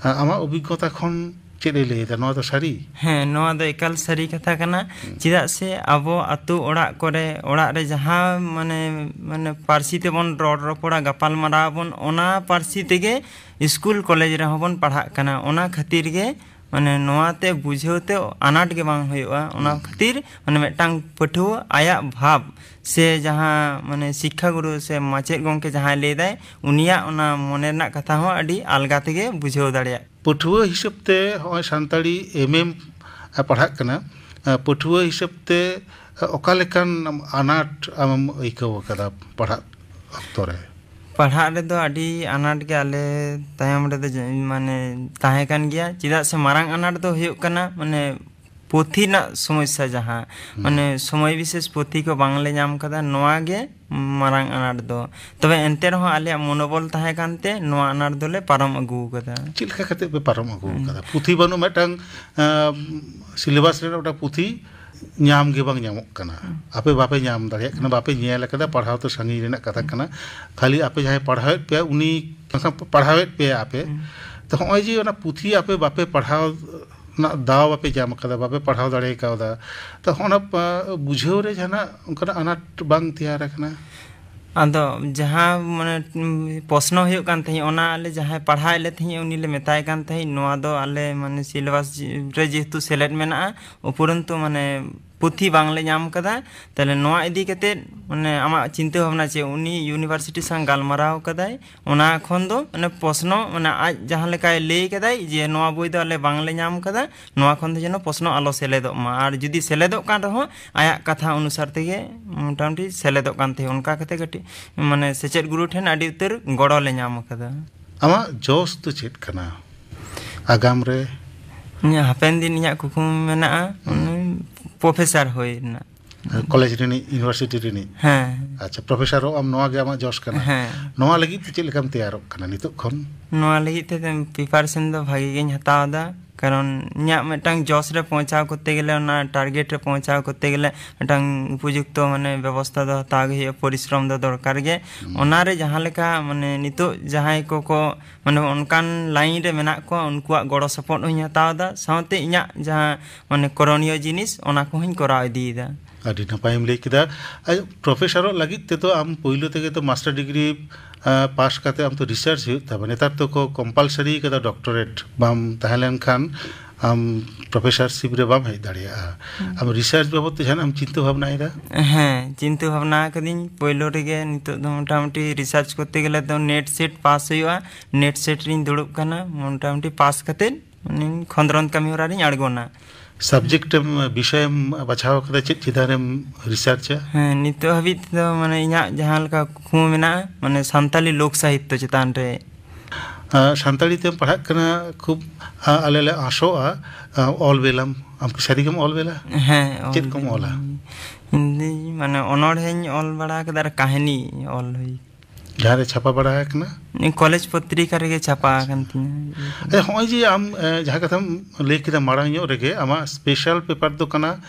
ᱮᱸ, ᱟᱢᱟᱜ ᱚᱵᱷᱤᱜᱽᱜᱚᱛᱟ ᱠᱷᱚᱱ ᱪᱮᱫ ᱮ ᱞᱟᱹᱭ ᱮᱫᱟ? ᱱᱚᱣᱟ ᱫᱚ ᱥᱟᱹᱨᱤ? ᱦᱮᱸ, ᱱᱚᱣᱟ ᱫᱚ ᱮᱠᱟᱞ ᱥᱟᱹᱨᱤ ᱠᱟᱛᱷᱟ ᱠᱟᱱᱟ᱾ ᱪᱮᱫᱟᱜ ᱥᱮ ᱟᱵᱚ ᱟᱛᱳ ᱚᱲᱟᱜ ᱠᱚᱨᱮ, ᱚᱲᱟᱜ ᱨᱮ ᱡᱟᱦᱟᱸ ᱢᱟᱱᱮ, ᱢᱟᱱᱮ ᱯᱟᱹᱨᱥᱤ ᱛᱮᱵᱚᱱ ᱨᱚᱲ ᱨᱚᱯᱚᱲᱟ, ᱜᱟᱯᱟᱞ ᱢᱟᱨᱟᱣ ᱟᱵᱚᱱ, ᱚᱱᱟ ᱯᱟᱹᱨᱥᱤ ᱛᱮᱜᱮ ᱥᱠᱩᱞ ᱠᱚᱞᱮᱡᱽ ᱨᱮᱦᱚᱸ ᱵᱚᱱ ᱯᱟᱲᱦᱟᱜ ᱠᱟᱱᱟ᱾ ᱚᱱᱟ ᱠᱷᱟᱹᱛᱤᱨ ᱜᱮ ᱢᱟᱱᱮ ᱱᱚᱣᱟ ᱛᱮ ᱵᱩᱡᱷᱟᱹᱣ ᱛᱮ ᱟᱱᱟᱴ ᱜᱮ ᱵᱟᱝ ᱦᱩᱭᱩᱜᱼᱟ᱾ ᱚᱱᱟ ᱠᱷᱟᱹᱛᱤᱨ ᱢᱟᱱᱮ ᱢᱤᱫᱴᱟᱝ ᱯᱟᱹᱴᱷᱩᱣᱟᱹ ᱟᱭᱟᱜ ᱵᱷᱟᱵᱽ ᱥᱮ ᱡᱟᱦᱟᱸ ᱢᱟᱱᱮ ᱥᱤᱠᱠᱷᱟ ᱜᱩᱨᱩ ᱥᱮ ᱢᱟᱪᱮᱫ ᱜᱚᱢᱠᱮ ᱡᱟᱦᱟᱸᱭ ᱞᱟᱹᱭ ᱫᱟᱭ, ᱩᱱᱤᱭᱟᱜ ᱚᱱᱟ ᱢᱚᱱᱮ ᱨᱮᱱᱟᱜ ᱠᱟᱛᱷᱟ ᱦᱚᱸ ᱟᱹᱰᱤ ᱟᱞᱜᱟ ᱛᱮᱜᱮ ᱵᱩᱡᱷᱟᱹᱣ ᱫᱟᱲᱮᱭᱟᱜ᱾ ᱯᱟᱹᱴᱷᱩᱣᱟᱹ ᱦᱤᱥᱟᱹᱵ ᱛᱮ ᱦᱚᱸᱜᱼᱚᱭ ᱥᱟᱱᱛᱟᱲᱤ ᱮᱢ ᱮᱢ ᱯᱟᱲᱦᱟᱜ ᱠᱟᱱᱟ, ᱯᱟᱹᱴᱷᱩᱣᱟᱹ ᱦᱤᱥᱟᱹᱵ ᱛᱮ ᱚᱠᱟ ᱞᱮᱠᱟᱱ ᱟᱱᱟᱴ ᱟᱢᱮᱢ ᱟᱹᱭᱠᱟᱹᱣ ᱟᱠᱟᱫᱟ ᱯᱟᱲᱦᱟᱜ ᱚᱠᱛᱚ ᱨᱮ? ᱯᱟᱲᱦᱟᱜ ᱨᱮᱫᱚ ᱟᱹᱰᱤ ᱟᱱᱟᱴ ᱜᱮ ᱟᱞᱮ ᱛᱟᱭᱚᱢ ᱨᱮᱫᱚ ᱡᱮ-, ᱢᱟᱱᱮ ᱛᱟᱦᱮᱸ ᱠᱟᱱ ᱜᱮᱭᱟ᱾ ᱪᱮᱫᱟᱜ ᱥᱮ ᱢᱟᱨᱟᱝ ᱟᱱᱟᱴ ᱫᱚ ᱦᱩᱭᱩᱜ ᱠᱟᱱᱟ ᱢᱟᱱᱮ ᱯᱩᱛᱷᱤ ᱨᱮᱱᱟᱜ ᱥᱚᱢᱚᱥᱥᱟ, ᱡᱟᱦᱟᱸ ᱢᱟᱱᱮ ᱥᱚᱢᱚᱭ ᱵᱤᱥᱮᱥ ᱯᱩᱛᱷᱤ ᱠᱚ ᱵᱟᱝᱞᱮ ᱧᱟᱢ ᱠᱟᱫᱟ, ᱱᱚᱣᱟ ᱜᱮ ᱢᱟᱨᱟᱝ ᱟᱱᱟᱴ ᱫᱚ᱾ ᱛᱚᱵᱮ ᱮᱱᱛᱮ ᱨᱮᱦᱚᱸ ᱟᱞᱮᱭᱟᱜ ᱢᱚᱱᱳᱵᱚᱞ ᱛᱟᱦᱮᱸ ᱠᱟᱱᱛᱮ ᱱᱚᱣᱟ ᱟᱱᱟᱴ ᱫᱚᱞᱮ ᱯᱟᱨᱚᱢ ᱟᱹᱜᱩ ᱠᱟᱫᱟ᱾ ᱪᱮᱫ ᱞᱮᱠᱟ ᱠᱟᱛᱮ ᱯᱮ ᱯᱟᱨᱚᱢ ᱟᱹᱜᱩ ᱠᱟᱫᱟ? ᱯᱩᱛᱷᱤ ᱵᱟᱹᱱᱩᱜ, ᱢᱤᱫᱴᱟᱝ ᱥᱤᱞᱮᱵᱟᱥ ᱨᱮᱱᱟᱜ ᱢᱤᱫᱴᱟᱝ ᱯᱩᱛᱷᱤ ᱧᱟᱢ ᱜᱮ ᱵᱟᱝ ᱧᱟᱢᱚᱜ ᱠᱟᱱᱟ᱾ ᱟᱯᱮ ᱵᱟᱯᱮ ᱧᱟᱢ ᱫᱟᱲᱮᱭᱟᱜ ᱠᱟᱱᱟ, ᱵᱟᱯᱮ ᱧᱮᱞ ᱟᱠᱟᱫᱟ, ᱯᱟᱲᱦᱟᱣ ᱛᱚ ᱥᱟᱺᱜᱤᱧ ᱨᱮᱱᱟᱜ ᱠᱟᱛᱷᱟ ᱠᱟᱱᱟ᱾ ᱠᱷᱟᱹᱞᱤ ᱟᱯᱮ ᱡᱟᱦᱟᱸᱭ ᱯᱟᱲᱦᱟᱣᱮᱫ ᱯᱮᱭᱟ ᱩᱱᱤ ᱯᱟᱲᱦᱟᱣᱮᱫ ᱯᱮᱭᱟ ᱟᱯᱮ᱾ ᱛᱚ ᱦᱚᱸᱜᱼᱚᱭ ᱡᱮ ᱚᱱᱟ ᱯᱩᱛᱷᱤ ᱟᱯᱮ ᱵᱟᱯᱮ ᱯᱟᱲᱦᱟᱣ ᱨᱮᱱᱟᱜ ᱫᱟᱣ ᱵᱟᱯᱮ ᱧᱟᱢ ᱟᱠᱟᱫᱟ, ᱵᱟᱯᱮ ᱯᱟᱲᱦᱟᱣ ᱫᱟᱲᱮ ᱠᱟᱣᱫᱟ, ᱛᱚ ᱦᱚᱸᱜᱼᱚ ᱱᱟ ᱯᱟ-, ᱵᱩᱡᱷᱟᱹᱣ ᱨᱮ ᱡᱟᱦᱟᱱᱟᱜ ᱚᱱᱠᱟᱱᱟᱜ ᱟᱱᱟᱴ ᱵᱟᱝ ᱛᱮᱭᱟᱨ ᱟᱠᱟᱱᱟ? ᱟᱫᱚ ᱡᱟᱦᱟᱸ ᱢᱟᱱᱮ, ᱩᱸ, ᱯᱨᱚᱥᱱᱚ ᱦᱩᱭᱩᱜ ᱠᱟᱱ ᱛᱟᱦᱮᱸᱫ, ᱚᱱᱟ ᱟᱞᱮ ᱡᱟᱦᱟᱸᱭ ᱯᱟᱲᱦᱟᱣᱮᱫ ᱞᱮ ᱛᱟᱦᱮᱸᱫ ᱩᱱᱤ ᱞᱮ ᱢᱮᱛᱟᱭ ᱠᱟᱱ ᱛᱟᱦᱮᱸᱫ, ᱱᱚᱣᱟ ᱫᱚ ᱟᱞᱮ ᱢᱟᱱᱮ ᱥᱤᱞᱮᱵᱟᱥ ᱨᱮ ᱡᱮᱦᱮᱛᱩ ᱥᱮᱞᱮᱫ ᱢᱮᱱᱟᱜᱼᱟ, ᱩᱯᱚᱨᱚᱱᱛᱩ ᱢᱟᱱᱮ ᱯᱩᱛᱷᱤ ᱵᱟᱝᱞᱮ ᱧᱟᱢ ᱠᱟᱫᱟ᱾ ᱛᱟᱦᱞᱮ ᱱᱚᱣᱟ ᱤᱫᱤ ᱠᱟᱛᱮᱫ, ᱢᱟᱱᱮ, ᱟᱢᱟᱜ ᱪᱤᱱᱛᱟᱹ ᱵᱷᱟᱵᱽᱱᱟ ᱪᱮᱫ? ᱩᱱᱤ ᱤᱭᱩᱱᱤᱵᱷᱟᱨᱥᱤᱴᱤ ᱥᱟᱶ ᱜᱟᱞᱢᱟᱨᱟᱣ ᱠᱟᱫᱟᱭ, ᱚᱱᱟ ᱠᱷᱚᱱ ᱫᱚ, ᱢᱟᱱᱮ, ᱯᱨᱚᱥᱱᱚ, ᱢᱟᱱᱮ, ᱟᱡ ᱡᱟᱦᱟᱸ ᱞᱮᱠᱟᱭ ᱞᱟᱹᱭ ᱠᱟᱫᱟᱭ ᱡᱮ ᱱᱚᱣᱟ ᱵᱳᱭ ᱫᱚ ᱟᱞᱮ ᱵᱟᱝᱞᱮ ᱧᱟᱢ ᱠᱟᱫᱟ, ᱱᱚᱣᱟ ᱠᱷᱚᱱ ᱫᱚ ᱡᱮᱱᱚ ᱯᱨᱚᱥᱱᱚ ᱟᱞᱚ ᱥᱮᱞᱮᱫᱚᱜ ᱢᱟ, ᱟᱨ ᱡᱩᱫᱤ ᱥᱮᱞᱮᱫᱚᱜ ᱠᱟᱱ ᱨᱮᱦᱚᱸ ᱟᱭᱟᱜ ᱠᱟᱛᱷᱟ ᱚᱱᱩᱥᱟᱨ ᱛᱮᱜᱮ ᱢᱚᱴᱟᱢᱩᱴᱤ ᱥᱮᱞᱮᱫᱚᱜ ᱠᱟᱱ ᱛᱟᱦᱮᱸᱫ᱾ ᱚᱱᱠᱟ ᱠᱟᱛᱮ ᱠᱟᱹᱴᱤᱡ, ᱢᱟᱱᱮ, ᱥᱮᱪᱮᱫ ᱜᱩᱨᱩ ᱴᱷᱮᱱ ᱟᱹᱰᱤ ᱩᱛᱟᱹᱨ ᱜᱚᱲᱚ ᱞᱮ ᱧᱟᱢ ᱠᱟᱫᱟ᱾ ᱟᱢᱟᱜ ᱡᱚᱥ ᱫᱚ ᱪᱮᱫ ᱠᱟᱱᱟ ᱟᱜᱟᱢ ᱨᱮ? ᱤᱧᱟᱹᱜ ᱦᱟᱯᱮᱱ ᱫᱤᱱ ᱤᱧᱟᱹᱜ ᱠᱩᱠᱢᱩ ᱢᱮᱱᱟᱜᱼᱟ, ᱦᱩᱸ᱾ ᱩᱱᱤ ᱯᱨᱚᱯᱷᱮᱥᱟᱨ ᱦᱩᱭ ᱨᱮᱱᱟᱜ᱾ ᱠᱚᱞᱮᱡᱽ ᱨᱤᱱᱤᱡ, ᱤᱭᱩᱱᱤᱵᱷᱟᱨᱥᱤᱴᱤ ᱨᱤᱱᱤᱡ? ᱦᱮᱸ᱾ ᱟᱪᱪᱷᱟ, ᱯᱨᱚᱯᱷᱮᱥᱟᱨᱚᱜ ᱟᱢ, ᱱᱚᱣᱟ ᱜᱮ ᱟᱢᱟᱜ ᱡᱚᱥ ᱠᱟᱱᱟ? ᱦᱮᱸ᱾ ᱱᱚᱣᱟ ᱞᱟᱹᱜᱤᱫ ᱛᱮ ᱪᱮᱫ ᱞᱮᱠᱟᱢ ᱛᱮᱭᱟᱨᱚᱜ ᱠᱟᱱᱟ ᱱᱤᱛᱚᱜ ᱠᱷᱚᱱ? ᱱᱚᱣᱟ ᱞᱟᱹᱜᱤᱫ ᱛᱮ ᱯᱨᱤᱯᱟᱨᱮᱥᱚᱱ ᱫᱚ ᱵᱷᱟᱜᱤ ᱜᱤᱧ ᱦᱟᱛᱟᱣ ᱮᱫᱟ, ᱠᱟᱨᱚᱱ ᱤᱧᱟᱹᱜ ᱢᱤᱫᱴᱟᱝ ᱡᱚᱥ ᱨᱮ ᱯᱳᱸᱪᱷᱟᱣ ᱠᱚᱨᱛᱮ ᱜᱮᱞᱮ, ᱚᱱᱟ ᱴᱟᱨᱜᱮᱴ ᱨᱮ ᱯᱳᱸᱪᱷᱟᱣ ᱠᱚᱨᱛᱮ ᱜᱮᱞᱮ ᱢᱤᱫᱴᱟᱝ ᱩᱯᱚᱡᱩᱠᱛᱚ, ᱢᱟᱱᱮ, ᱵᱮᱵᱚᱥᱛᱷᱟ ᱫᱚ ᱦᱟᱛᱟᱣ ᱜᱮ ᱦᱩᱭᱩᱜᱼᱟ, ᱯᱚᱨᱤᱥᱨᱚᱢ ᱫᱚ ᱫᱚᱨᱠᱟᱨ ᱜᱮ᱾ ᱦᱩᱸ᱾ ᱚᱱᱟᱨᱮ ᱡᱟᱦᱟᱸ ᱞᱮᱠᱟ, ᱢᱟᱱᱮ, ᱱᱤᱛᱚᱜ ᱡᱟᱦᱟᱸᱭ ᱠᱚᱠᱚ, ᱢᱟᱱᱮ, ᱚᱱᱠᱟᱱ ᱞᱟᱭᱤᱱ ᱨᱮ ᱢᱮᱱᱟᱜ ᱠᱚᱣᱟ, ᱩᱱᱠᱩᱣᱟᱜ ᱜᱚᱲᱚ ᱥᱚᱯᱚᱦᱚᱫ ᱦᱚᱸᱧ ᱦᱟᱛᱟᱣ ᱮᱫᱟ, ᱥᱟᱶᱛᱮ ᱤᱧᱟᱹᱜ ᱡᱟᱦᱟᱸ, ᱢᱟᱱᱮ, ᱠᱚᱨᱚᱱᱤᱭᱚ ᱡᱤᱱᱤᱥ, ᱚᱱᱟ ᱠᱚᱦᱚᱸᱧ ᱠᱚᱨᱟᱣ ᱤᱫᱤᱭᱮᱫᱟ᱾ ᱟᱹᱰᱤ ᱱᱟᱯᱟᱭᱮᱢ ᱞᱟᱹᱭ ᱠᱮᱫᱟ᱾ ᱟᱨ ᱯᱨᱚᱯᱷᱮᱥᱚᱨᱚᱜ ᱞᱟᱹᱜᱤᱫ ᱛᱮᱫᱚ ᱟᱢ ᱯᱳᱭᱞᱳ ᱛᱮᱜᱮ ᱛᱚ ᱢᱟᱥᱴᱟᱨ ᱰᱤᱜᱽᱨᱤ, ᱟ, ᱯᱟᱥ ᱠᱟᱛᱮ ᱟᱢ ᱛᱚ ᱨᱤᱥᱟᱨᱪ ᱦᱩᱭᱩᱜ ᱛᱟᱢᱟ᱾ ᱱᱮᱛᱟᱨ ᱫᱚᱠᱚ ᱠᱚᱢᱯᱟᱞᱥᱟᱨᱤ ᱠᱟᱫᱟ ᱰᱚᱠᱴᱚᱨᱮᱴ, ᱵᱟᱢ ᱛᱟᱦᱮᱸ ᱞᱮᱱᱠᱷᱟᱱ ᱟᱢ ᱯᱨᱚᱯᱷᱮᱥᱚᱨᱥᱤᱯ ᱨᱮ ᱵᱟᱢ ᱦᱮᱡ ᱫᱟᱲᱮᱭᱟᱜᱼᱟ᱾ ᱦᱩᱸ᱾ ᱟᱢ ᱨᱤᱥᱟᱨᱪ ᱵᱟᱵᱚᱫ ᱛᱮ ᱡᱟᱦᱟᱱᱟᱜ ᱮᱢ ᱪᱤᱱᱛᱟᱹ ᱵᱷᱟᱵᱽᱱᱟᱭᱮᱫᱟ? ᱦᱮᱸ, ᱪᱤᱱᱛᱟᱹ ᱵᱷᱟᱵᱽᱱᱟ ᱟᱠᱟᱫᱟᱹᱧ᱾ ᱯᱳᱭᱞᱳ ᱨᱮᱜᱮ ᱱᱤᱛᱚᱜ ᱫᱚ ᱢᱚᱴᱟᱢᱩᱴᱤ ᱨᱤᱥᱟᱨᱪ ᱠᱚᱨᱛᱮ ᱜᱮᱞᱮ ᱫᱚ ᱱᱮᱴ ᱥᱮᱴ ᱯᱟᱥ ᱦᱩᱭᱩᱜᱼᱟ᱾ ᱱᱮᱴ ᱥᱮᱴ ᱨᱤᱧ ᱫᱩᱲᱩᱵ ᱠᱟᱱᱟ, ᱢᱚᱴᱟᱢᱩᱴᱤ ᱯᱟᱥ ᱠᱟᱛᱮᱫ ᱢᱟᱱᱮ ᱠᱷᱚᱸᱫᱽᱨᱚᱸᱫᱽ ᱠᱟᱹᱢᱤ ᱦᱚᱨᱟ ᱨᱤᱧ ᱟᱬᱜᱚᱱᱟ᱾ ᱥᱟᱵᱡᱮᱠᱴ ᱮᱢ, ᱵᱤᱥᱚᱭ ᱮᱢ ᱵᱟᱪᱷᱟᱣ ᱠᱟᱫᱟ, ᱪᱮᱫ ᱪᱮᱛᱟᱱ ᱨᱮᱢ ᱨᱤᱥᱟᱨᱪᱟ? ᱦᱮᱸ, ᱱᱤᱛᱚᱜ ᱦᱟᱹᱵᱤᱡ ᱛᱮᱫᱚ, ᱢᱟᱱᱮ, ᱤᱧᱟᱹᱜ ᱡᱟᱦᱟᱸ ᱞᱮᱠᱟ ᱠᱩᱠᱢᱩ ᱢᱮᱱᱟᱜᱼᱟ, ᱢᱟᱱᱮ, ᱥᱟᱱᱛᱟᱞᱤ ᱞᱳᱠ ᱥᱟᱦᱤᱛᱛᱚ ᱪᱮᱛᱟᱱ ᱨᱮ᱾ ᱟᱸ, ᱥᱟᱱᱛᱟᱲᱤ ᱛᱮᱢ ᱯᱟᱲᱦᱟᱜ ᱠᱟᱱᱟ, ᱠᱷᱩᱵ, ᱟᱸ, ᱟᱞᱮ ᱞᱮ ᱟᱸᱥᱚᱜᱼᱟ, ᱟᱸ, ᱚᱞ ᱵᱮᱞᱟᱢ᱾ ᱟᱢ ᱠᱤ ᱥᱟᱹᱨᱤ ᱜᱮᱢ ᱚᱞ ᱵᱮᱞᱟ? ᱦᱮᱸ, ᱪᱮᱫ ᱚᱞ ᱠᱚᱢ ᱵᱮᱞᱟ᱾ ᱚᱞᱟ? ᱤᱧ ᱫᱚᱧ, ᱢᱟᱱᱮ, ᱚᱱᱚᱬᱦᱮᱧ ᱚᱞ ᱵᱟᱲᱟ ᱠᱟᱫᱟ ᱟᱨ ᱠᱟᱹᱦᱱᱤ ᱚᱞ ᱦᱩᱭ᱾ ᱡᱟᱦᱟᱸ ᱨᱮ ᱪᱷᱟᱯᱟ ᱵᱟᱲᱟ ᱟᱠᱟᱱᱟ? ᱱᱤᱭᱟᱹ ᱠᱚᱞᱮᱡᱽ ᱯᱚᱛᱨᱤᱠᱟ ᱨᱮᱜᱮ ᱪᱷᱟᱯᱟ ᱟᱠᱟᱱ ᱛᱤᱧᱟᱹ᱾ ᱟᱪᱪᱷᱟ, ᱦᱚᱸᱜᱼᱚᱭ ᱡᱮ ᱟᱢ, ᱮ, ᱡᱟᱦᱟᱸ ᱠᱟᱛᱷᱟᱢ ᱞᱟᱹᱭ ᱠᱮᱫᱟ ᱢᱟᱲᱟᱝ ᱧᱚᱜ ᱨᱮᱜᱮ, ᱟᱢᱟᱜ ᱥᱯᱮᱥᱟᱞ ᱯᱮᱯᱟᱨ ᱫᱚ ᱠᱟᱱᱟ,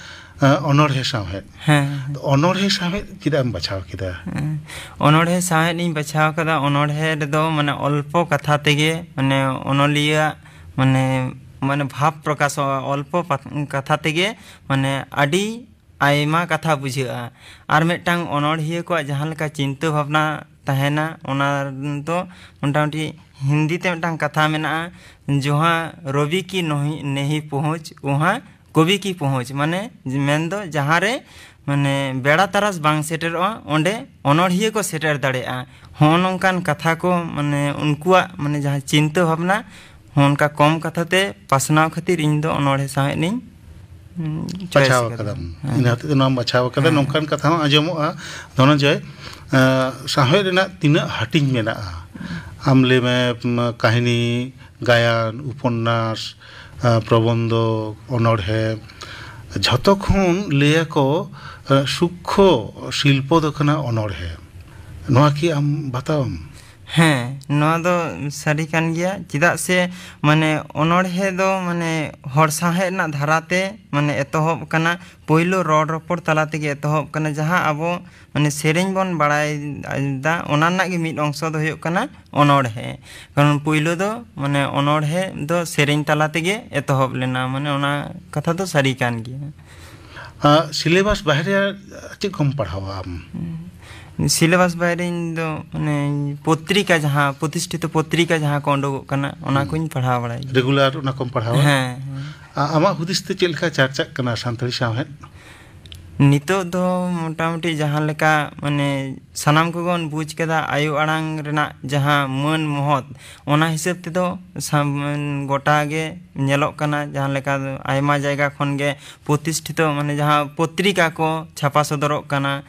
ᱮ, ᱚᱱᱚᱬᱦᱮ ᱥᱟᱶᱦᱮᱫ᱾ ᱦᱮᱸ᱾ ᱛᱚ, ᱚᱱᱚᱬᱦᱮ ᱥᱟᱶᱦᱮᱫ ᱪᱮᱫᱟᱜ ᱮᱢ ᱵᱟᱪᱷᱟᱣ ᱠᱮᱫᱟ? ᱦᱮᱸ᱾ ᱚᱱᱚᱬᱦᱮ ᱥᱟᱶᱦᱮᱫ ᱤᱧ ᱵᱟᱪᱷᱟᱣ ᱠᱟᱫᱟ᱾ ᱚᱱᱚᱬᱦᱮ ᱨᱮᱫᱚ, ᱢᱟᱱᱮ, ᱚᱞᱯᱚ ᱠᱟᱛᱷᱟ ᱛᱮᱜᱮ, ᱢᱟᱱᱮ, ᱚᱱᱚᱞᱤᱭᱟᱹᱣᱟᱜ, ᱢᱟᱱᱮ, ᱢᱟᱱᱮ, ᱵᱷᱟᱵᱽ ᱯᱨᱚᱠᱟᱥᱚᱜᱼᱟ ᱚᱞᱯᱚ ᱯᱟᱛ-, ᱠᱟᱛᱷᱟ ᱛᱮᱜᱮ, ᱢᱟᱱᱮ, ᱟᱹᱰᱤ ᱟᱭᱢᱟ ᱠᱟᱛᱷᱟ ᱵᱩᱡᱷᱟᱹᱜᱼᱟ᱾ ᱟᱨ ᱢᱤᱫᱴᱟᱝ ᱚᱱᱚᱬᱦᱤᱭᱟᱹ ᱠᱚᱣᱟᱜ ᱡᱟᱦᱟᱸ ᱞᱮᱠᱟ ᱪᱤᱱᱛᱟᱹ ᱵᱷᱟᱵᱽᱱᱟ ᱛᱟᱦᱮᱱᱟ, ᱚᱱᱟ ᱫᱚ ᱢᱚᱴᱟᱢᱩᱴᱤ ᱦᱤᱱᱫᱤ ᱛᱮ ᱢᱤᱫᱴᱟᱝ ᱠᱟᱛᱷᱟ ᱢᱮᱱᱟᱜᱼᱟ, "ᱡᱚᱦᱟᱸ ᱨᱚᱵᱤ ᱠᱤ ᱱᱚᱦᱤ, ᱱᱮᱦᱤ ᱯᱚᱦᱩᱸᱪ, ᱣᱟᱦᱟᱸ ᱠᱚᱵᱤ ᱠᱤ ᱯᱚᱦᱩᱸᱪ, ᱢᱟᱱᱮ ᱢᱮᱱᱫᱚ ᱡᱟᱦᱟᱸ ᱨᱮ ᱢᱟᱱᱮ ᱵᱮᱲᱟ ᱛᱟᱨᱟᱥ ᱵᱟᱝ ᱥᱮᱴᱮᱨᱚᱜᱼᱟ, ᱚᱸᱰᱮ ᱚᱱᱚᱬᱦᱤᱭᱟᱹ ᱠᱚ ᱥᱮᱴᱮᱨ ᱫᱟᱲᱮᱭᱟᱜᱼᱟ᱾ ᱦᱚᱸᱜᱼᱚ ᱱᱚᱝᱠᱟᱱ ᱠᱟᱛᱷᱟ ᱠᱚ, ᱢᱟᱱᱮ ᱩᱱᱠᱩᱣᱟᱜ ᱢᱟᱱᱮ ᱡᱟᱦᱟᱸ ᱪᱤᱱᱛᱟᱹ ᱵᱷᱟᱵᱽᱱᱟ, ᱦᱚᱸᱜᱼᱚ ᱱᱚᱝᱠᱟ ᱠᱚᱢ ᱠᱟᱛᱷᱟ ᱛᱮ ᱯᱟᱥᱱᱟᱣ ᱠᱷᱟᱹᱛᱤᱨ ᱤᱧ ᱫᱚ ᱚᱱᱚᱬᱦᱮ ᱥᱟᱶᱦᱮᱫ ᱤᱧ, ᱩᱸ, choice ᱵᱟᱪᱷᱟᱣ ᱟᱠᱟᱫᱟ᱾ ᱟᱠᱟᱫᱟᱢ᱾ ᱦᱮᱸ᱾ ᱤᱱᱟᱹ ᱦᱚᱛᱮᱡ ᱛᱮ ᱱᱚᱣᱟᱢ ᱵᱟᱪᱷᱟᱣ ᱟᱠᱟᱫᱟ᱾ ᱦᱮᱸ᱾ ᱱᱚᱝᱠᱟᱱ ᱠᱟᱛᱷᱟ ᱦᱚᱸ ᱟᱸᱡᱚᱢᱚᱜᱼᱟ, ᱫᱷᱚᱱᱚᱱᱡᱚᱭ, ᱮᱸ, ᱥᱟᱶᱦᱮᱫ ᱨᱮᱱᱟᱜ ᱛᱤᱱᱟᱹᱜ ᱦᱟᱹᱴᱤᱧ ᱢᱮᱱᱟᱜᱼᱟ? ᱟᱢ ᱞᱟᱹᱭ ᱢᱮ, ᱩᱸ, ᱠᱟᱹᱦᱱᱤ, ᱜᱟᱭᱟᱱ, ᱩᱯᱚᱱᱱᱟᱥ, ᱮᱸ, ᱯᱨᱚᱵᱚᱱᱫᱷᱚ, ᱚᱱᱚᱬᱦᱮ, ᱡᱷᱚᱛᱚ ᱠᱷᱚᱱ ᱞᱟᱹᱭᱟᱠᱚ, ᱮᱸ, ᱥᱩᱠᱠᱷᱚ ᱥᱤᱞᱯᱚ ᱫᱚ ᱠᱟᱱᱟ ᱚᱱᱚᱬᱦᱮ᱾ ᱱᱚᱣᱟ ᱠᱤ ᱟᱢ ᱵᱟᱛᱟᱣᱟᱢ? ᱦᱮᱸ, ᱱᱚᱣᱟ ᱫᱚ ᱥᱟᱹᱨᱤ ᱠᱟᱱ ᱜᱮᱭᱟ᱾ ᱪᱮᱫᱟᱜ ᱥᱮ, ᱢᱟᱱᱮ, ᱚᱱᱚᱬᱦᱮ ᱫᱚ, ᱢᱟᱱᱮ, ᱦᱚᱲ ᱥᱟᱶᱦᱮᱫ ᱨᱮᱱᱟᱜ ᱫᱷᱟᱨᱟ ᱛᱮ, ᱢᱟᱱᱮ, ᱮᱛᱚᱦᱚᱵ ᱠᱟᱱᱟ᱾ ᱯᱳᱭᱞᱳ ᱨᱚᱲ ᱨᱚᱯᱚᱲ ᱛᱟᱞᱟ ᱛᱮᱜᱮ ᱮᱛᱚᱦᱚᱵ ᱠᱟᱱᱟ, ᱡᱟᱦᱟᱸ ᱟᱵᱚ, ᱢᱟᱱᱮ, ᱥᱮᱨᱮᱧ ᱵᱚᱱ ᱵᱟᱲᱟᱭ ᱮᱫᱟ, ᱚᱱᱟ ᱨᱮᱱᱟᱜ ᱜᱮ ᱢᱤᱫ ᱚᱝᱥᱚ ᱫᱚ ᱦᱩᱭᱩᱜ ᱠᱟᱱᱟ ᱚᱱᱚᱬᱦᱮ᱾ ᱠᱟᱨᱚᱱ ᱯᱳᱭᱞᱳ ᱫᱚ, ᱢᱟᱱᱮ, ᱚᱱᱚᱬᱦᱮ ᱫᱚ ᱥᱮᱨᱮᱧ ᱛᱟᱞᱟ ᱛᱮᱜᱮ ᱮᱛᱚᱦᱚᱵ ᱞᱮᱱᱟ, ᱢᱟᱱᱮ, ᱚᱱᱟ ᱠᱟᱛᱷᱟ ᱫᱚ ᱥᱟᱹᱨᱤ ᱠᱟᱱ ᱜᱮᱭᱟ᱾ ᱟᱨ syllabus ᱵᱟᱦᱨᱮ ᱪᱮᱫ ᱠᱚᱢ ᱯᱟᱲᱦᱟᱣᱟ ᱟᱢ? ᱦᱩᱸ᱾ Syllabus ᱵᱟᱭᱨᱮ ᱤᱧ ᱫᱚ, ᱢᱟᱱᱮ, ᱯᱚᱛᱨᱤᱠᱟ, ᱡᱟᱦᱟᱸ ᱯᱨᱚᱛᱤᱥᱴᱷᱤᱛᱚ ᱯᱚᱛᱨᱤᱠᱟ ᱡᱟᱦᱟᱸ ᱠᱚ ᱩᱰᱩᱠᱚᱜ ᱠᱟᱱᱟ, ᱚᱱᱟ ᱦᱩᱸ᱾ ᱠᱚᱧ ᱯᱟᱲᱦᱟᱣ ᱵᱟᱲᱟᱭ ᱜᱮᱭᱟ᱾ Regular ᱚᱱᱟ ᱠᱚᱢ ᱯᱟᱲᱦᱟᱣᱟ? ᱦᱮᱸ, ᱦᱮᱸ᱾ ᱟ-, ᱟᱢᱟᱜ ᱦᱩᱫᱤᱥ ᱛᱮ ᱪᱮᱫ ᱞᱮᱠᱟ ᱪᱟᱨᱪᱟᱜ ᱠᱟᱱᱟ ᱥᱟᱱᱛᱟᱲᱤ ᱥᱟᱶᱦᱮᱫ? ᱱᱤᱛᱚᱜ ᱫᱚ ᱢᱚᱴᱟᱢᱩᱴᱤ ᱡᱟᱦᱟᱸ ᱞᱮᱠᱟ, ᱢᱟᱱᱮ, ᱥᱟᱱᱟᱢ ᱠᱚᱜᱮ ᱵᱚᱱ ᱵᱩᱡᱽ ᱠᱮᱫᱟ, ᱟᱭᱳ ᱟᱲᱟᱝ ᱨᱮᱱᱟᱜ ᱡᱟᱦᱟᱸ ᱢᱟᱹᱱ ᱢᱚᱦᱚᱛ, ᱚᱱᱟ ᱦᱤᱥᱟᱹᱵ ᱛᱮᱫᱚ ᱥᱟᱢ-, ᱜᱚᱴᱟ ᱜᱮ ᱧᱮᱞᱚᱜ ᱠᱟᱱᱟ᱾ ᱡᱟᱦᱟᱸ ᱞᱮᱠᱟ ᱟᱭᱢᱟ ᱡᱟᱭᱜᱟ ᱠᱷᱚᱱ ᱜᱮ ᱯᱨᱚᱛᱤᱥᱴᱷᱤᱛᱚ, ᱢᱟᱱᱮ, ᱡᱟᱦᱟᱸ ᱯᱚᱛᱨᱤᱠᱟ ᱠᱚ ᱪᱷᱟᱯᱟ ᱥᱚᱫᱚᱨᱚᱜ ᱠᱟᱱᱟ,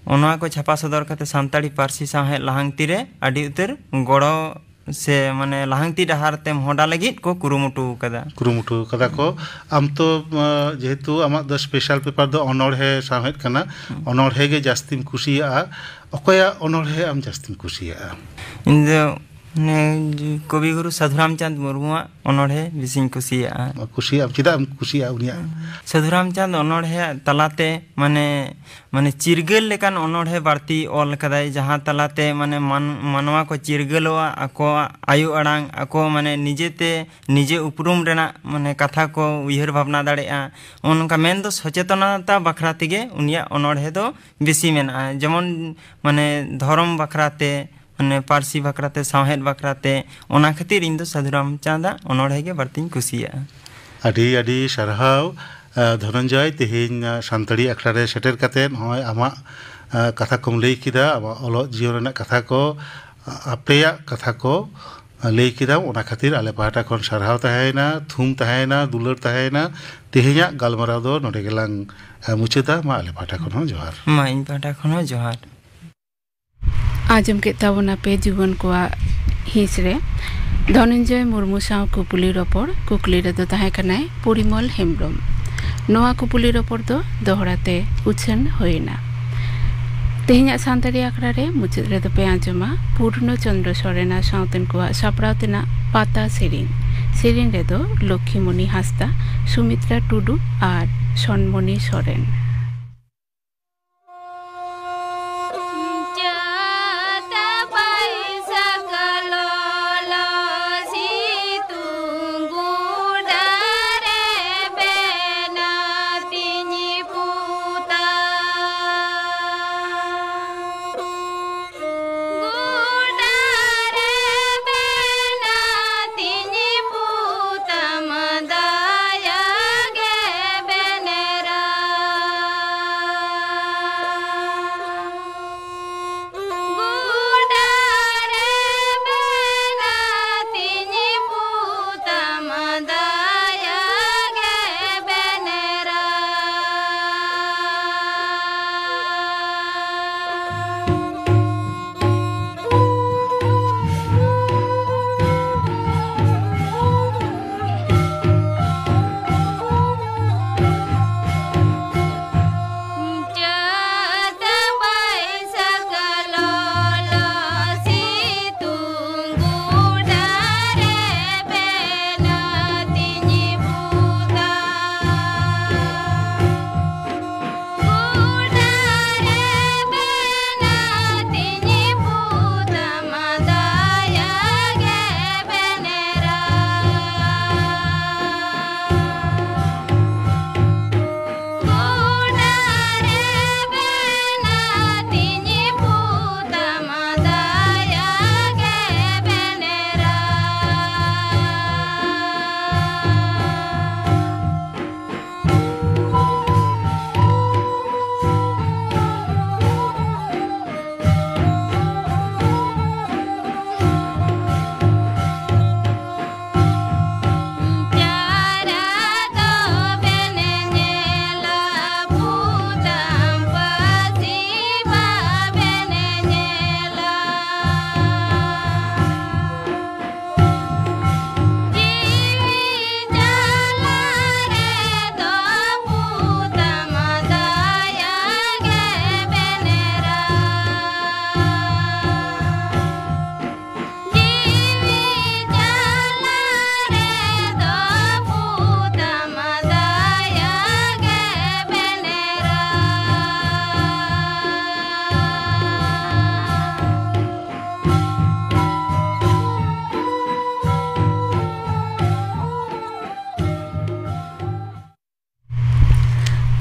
ᱚᱱᱟ ᱠᱚ ᱪᱷᱟᱯᱟ ᱥᱚᱫᱚᱨ ᱠᱟᱛᱮ ᱥᱟᱱᱛᱟᱲᱤ ᱯᱟᱹᱨᱥᱤ ᱥᱟᱶᱦᱮᱫ ᱞᱟᱦᱟᱱᱛᱤ ᱨᱮ ᱟᱹᱰᱤ ᱩᱛᱟᱹᱨ ᱜᱚᱲᱚ ᱥᱮ, ᱢᱟᱱᱮ, ᱞᱟᱦᱟᱱᱛᱤ ᱰᱟᱦᱟᱨ ᱛᱮ ᱢᱚᱦᱰᱟ ᱞᱟᱹᱜᱤᱫ ᱠᱚ ᱠᱩᱨᱩᱢᱩᱴᱩ ᱟᱠᱟᱫᱟ᱾ ᱠᱩᱨᱩᱢᱩᱴᱩ ᱟᱠᱟᱫᱟ ᱠᱚ᱾ ᱟᱢ ᱛᱚ, ᱟᱸ, ᱡᱮᱦᱮᱛᱩ ᱟᱢᱟᱜ ᱫᱚ special paper ᱫᱚ ᱚᱱᱚᱬᱦᱮ ᱥᱟᱶᱦᱮᱫ ᱠᱟᱱᱟ, ᱦᱩᱸ᱾ ᱚᱱᱚᱬᱦᱮ ᱜᱮ ᱡᱟᱹᱥᱛᱤᱢ ᱠᱩᱥᱤᱭᱟᱜᱼᱟ᱾ ᱚᱠᱚᱭᱟᱜ ᱚᱱᱚᱬᱦᱮ ᱟᱢ ᱡᱟᱹᱥᱛᱤᱢ ᱠᱩᱥᱤᱭᱟᱜᱼᱟ? ᱤᱧ ᱫᱚ, ᱢᱟᱱᱮ, ᱠᱚᱵᱤ ᱜᱩᱨᱩ ᱥᱟᱫᱷᱩ ᱨᱟᱢᱪᱟᱸᱫᱽ ᱢᱩᱨᱢᱩᱣᱟᱜ ᱚᱱᱚᱬᱦᱮ ᱵᱮᱥᱤᱧ ᱠᱩᱥᱤᱭᱟᱜᱼᱟ᱾ ᱠᱩᱥᱤᱭᱟᱜᱼᱟᱢ? ᱪᱮᱫᱟᱜ ᱮᱢ ᱠᱩᱥᱤᱭᱟᱜᱼᱟ ᱩᱱᱤᱭᱟᱜ? ᱥᱟᱫᱷᱩ ᱨᱟᱢᱪᱟᱸᱫᱽ ᱚᱱᱚᱬᱦᱮ ᱛᱟᱞᱟᱛᱮ, ᱢᱟᱱᱮ, ᱢᱟᱱᱮ, ᱪᱤᱨᱜᱟᱹᱞ ᱞᱮᱠᱟᱱ ᱚᱱᱚᱬᱦᱮ ᱵᱟᱹᱲᱛᱤ ᱚᱞ ᱠᱟᱫᱟᱭ, ᱡᱟᱦᱟᱸ ᱛᱟᱞᱟᱛᱮ, ᱢᱟᱱᱮ, ᱢᱟᱱ-, ᱢᱟᱱᱣᱟ ᱠᱚ ᱪᱤᱨᱜᱟᱹᱞᱚᱜᱼᱟ, ᱟᱠᱚᱣᱟᱜ ᱟᱭᱳ ᱟᱲᱟᱝ, ᱟᱠᱚ, ᱢᱟᱱᱮ, ᱱᱤᱡᱮᱛᱮ ᱱᱤᱡᱮ ᱩᱯᱨᱩᱢ ᱨᱮᱱᱟᱜ, ᱢᱟᱱᱮ, ᱠᱟᱛᱷᱟ ᱠᱚ ᱩᱭᱦᱟᱹᱨ ᱵᱷᱟᱵᱽᱱᱟ ᱫᱟᱲᱮᱭᱟᱜᱼᱟ᱾ ᱚᱱᱠᱟ ᱢᱮᱱᱫᱚ ᱥᱚᱪᱮᱛᱚᱱᱚᱛᱟ ᱵᱟᱠᱷᱨᱟ ᱛᱮᱜᱮ ᱩᱱᱤᱭᱟᱜ ᱚᱱᱚᱬᱦᱮ ᱫᱚ ᱵᱮᱥᱤ ᱢᱮᱱᱟᱜᱼᱟ᱾ ᱡᱮᱢᱚᱱ, ᱢᱟᱱᱮ, ᱫᱷᱚᱨᱚᱢ ᱵᱟᱠᱷᱨᱟ ᱛᱮ, ᱢᱟᱱᱮ, ᱯᱟᱹᱨᱥᱤ ᱵᱟᱠᱷᱨᱟ ᱛᱮ, ᱥᱟᱶᱦᱮᱫ ᱵᱟᱠᱷᱨᱟ ᱛᱮ, ᱚᱱᱟ ᱠᱷᱟᱹᱛᱤᱨ ᱤᱧ ᱫᱚ ᱥᱟᱹᱫᱷᱩ ᱨᱟᱢᱪᱟᱸᱫᱟᱜ ᱚᱱᱚᱬᱦᱮ ᱜᱮ ᱵᱟᱹᱲᱛᱤᱧ ᱠᱩᱥᱤᱭᱟᱜᱼᱟ᱾ ᱟᱹᱰᱤ ᱟᱹᱰᱤ ᱥᱟᱨᱦᱟᱣ, ᱟ, ᱫᱷᱚᱱᱚᱱᱡᱚᱭ, ᱛᱮᱦᱮᱧ, ᱟ, ᱥᱟᱱᱛᱟᱲᱤ ᱟᱠᱷᱲᱟ ᱨᱮ ᱥᱮᱴᱮᱨ ᱠᱟᱛᱮᱫ ᱱᱚᱜᱼᱚᱭ ᱟᱢᱟᱜ, ᱟ, ᱠᱟᱛᱷᱟ ᱠᱚᱢ ᱞᱟᱹᱭ ᱠᱮᱫᱟ, ᱟᱢᱟᱜ ᱚᱞᱚᱜ ᱡᱤᱭᱚᱱ ᱨᱮᱱᱟᱜ ᱠᱟᱛᱷᱟ ᱠᱚ, ᱟ-, ᱟᱯᱮᱭᱟᱜ ᱠᱟᱛᱷᱟ ᱠᱚ, ᱟ, ᱞᱟᱹᱭ ᱠᱮᱫᱟᱢ, ᱚᱱᱟ ᱠᱷᱟᱹᱛᱤᱨ ᱟᱞᱮ ᱯᱟᱦᱴᱟ ᱠᱷᱚᱱ ᱥᱟᱨᱦᱟᱣ ᱛᱟᱦᱮᱸᱭᱮᱱᱟ, ᱛᱷᱩᱢ ᱛᱟᱦᱮᱸᱭᱮᱱᱟ, ᱫᱩᱞᱟᱹᱲ ᱛᱟᱦᱮᱸᱭᱮᱱᱟ᱾ ᱛᱮᱦᱮᱧᱟᱜ ᱜᱟᱞᱢᱟᱨᱟᱣ ᱫᱚ ᱱᱚᱰᱮ ᱜᱮᱞᱟᱝ, ᱟ, ᱢᱩᱪᱟᱹᱫᱟ᱾ ᱢᱟ ᱟᱞᱮ ᱯᱟᱦᱴᱟ ᱠᱷᱚᱱ ᱦᱚᱸ ᱡᱚᱦᱟᱨ᱾ ᱢᱟ ᱤᱧ ᱯᱟᱦᱴᱟ ᱠᱷᱚᱱ ᱦᱚᱸ ᱡᱚᱦᱟᱨ᱾ ᱟᱸᱡᱚᱢ ᱠᱮᱫ ᱛᱟᱵᱚᱱᱟᱯᱮ ᱡᱩᱣᱟᱹᱱ ᱠᱚᱣᱟᱜ ᱦᱤᱸᱥ ᱨᱮ ᱫᱷᱚᱱᱚᱱᱡᱚᱭ ᱢᱩᱨᱢᱩ ᱥᱟᱶ ᱠᱩᱯᱩᱞᱤ ᱨᱚᱯᱚᱲ᱾ ᱠᱩᱠᱞᱤ ᱨᱮᱫᱚ ᱛᱟᱦᱮᱸ ᱠᱟᱱᱟᱭ ᱯᱚᱨᱤᱢᱚᱞ ᱦᱮᱢᱵᱽᱨᱚᱢ᱾ ᱱᱚᱣᱟ ᱠᱩᱯᱩᱞᱤ ᱨᱚᱯᱚᱲ ᱫᱚ ᱫᱚᱦᱲᱟ ᱛᱮ ᱩᱪᱷᱟᱹᱱ ᱦᱩᱭ ᱮᱱᱟ᱾ ᱛᱮᱦᱮᱧᱟᱜ ᱥᱟᱱᱛᱟᱲᱤ ᱟᱠᱷᱲᱟ ᱨᱮ ᱢᱩᱪᱟᱹᱫ ᱨᱮᱫᱚ ᱯᱮ ᱟᱸᱡᱚᱢᱟ ᱯᱩᱨᱱᱚ ᱪᱚᱱᱫᱨᱚ ᱥᱚᱨᱮᱱᱟᱜ ᱥᱟᱶᱛᱮᱱ ᱠᱚᱣᱟᱜ ᱥᱟᱯᱲᱟᱣ ᱛᱮᱱᱟᱜ ᱯᱟᱛᱟ ᱥᱮᱨᱮᱧ᱾ ᱥᱮᱨᱮᱧ ᱨᱮᱫᱚ ᱞᱚᱠᱠᱷᱤᱢᱚᱱᱤ ᱦᱟᱸᱥᱫᱟ, ᱥᱩᱢᱤᱛᱨᱟ ᱴᱩᱰᱩ ᱟᱨ ᱥᱚᱱᱢᱚᱱᱤ ᱥᱚᱨᱮᱱ᱾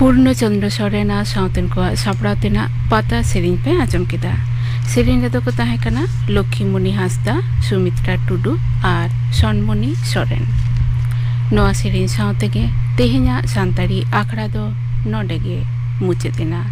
ᱯᱩᱨᱱᱚ ᱪᱚᱱᱫᱨᱚ ᱥᱚᱨᱮᱱ ᱟᱨ ᱥᱟᱶᱛᱮᱱ ᱠᱚᱣᱟᱜ ᱥᱟᱯᱲᱟᱣ ᱛᱮᱱᱟᱜ ᱯᱟᱛᱟ ᱥᱮᱨᱮᱧ ᱯᱮ ᱟᱸᱡᱚᱢ ᱠᱮᱫᱟ᱾ ᱥᱮᱨᱮᱧ ᱨᱮᱫᱚ ᱠᱚ ᱛᱟᱦᱮᱸ ᱠᱟᱱᱟ ᱞᱚᱠᱠᱷᱤᱢᱚᱱᱤ ᱦᱟᱸᱥᱫᱟ, ᱥᱩᱢᱤᱛᱨᱟ ᱴᱩᱰᱩ ᱟᱨ ᱥᱚᱱᱢᱚᱱᱤ ᱥᱚᱨᱮᱱ᱾ ᱱᱚᱣᱟ ᱥᱮᱨᱮᱧ ᱥᱟᱶ ᱛᱮᱜᱮ ᱛᱮᱦᱮᱧᱟᱜ ᱥᱟᱱᱛᱟᱲᱤ ᱟᱠᱷᱲᱟ ᱫᱚ ᱱᱚᱰᱮ ᱜᱮ ᱢᱩᱪᱟᱹᱫ ᱮᱱᱟ᱾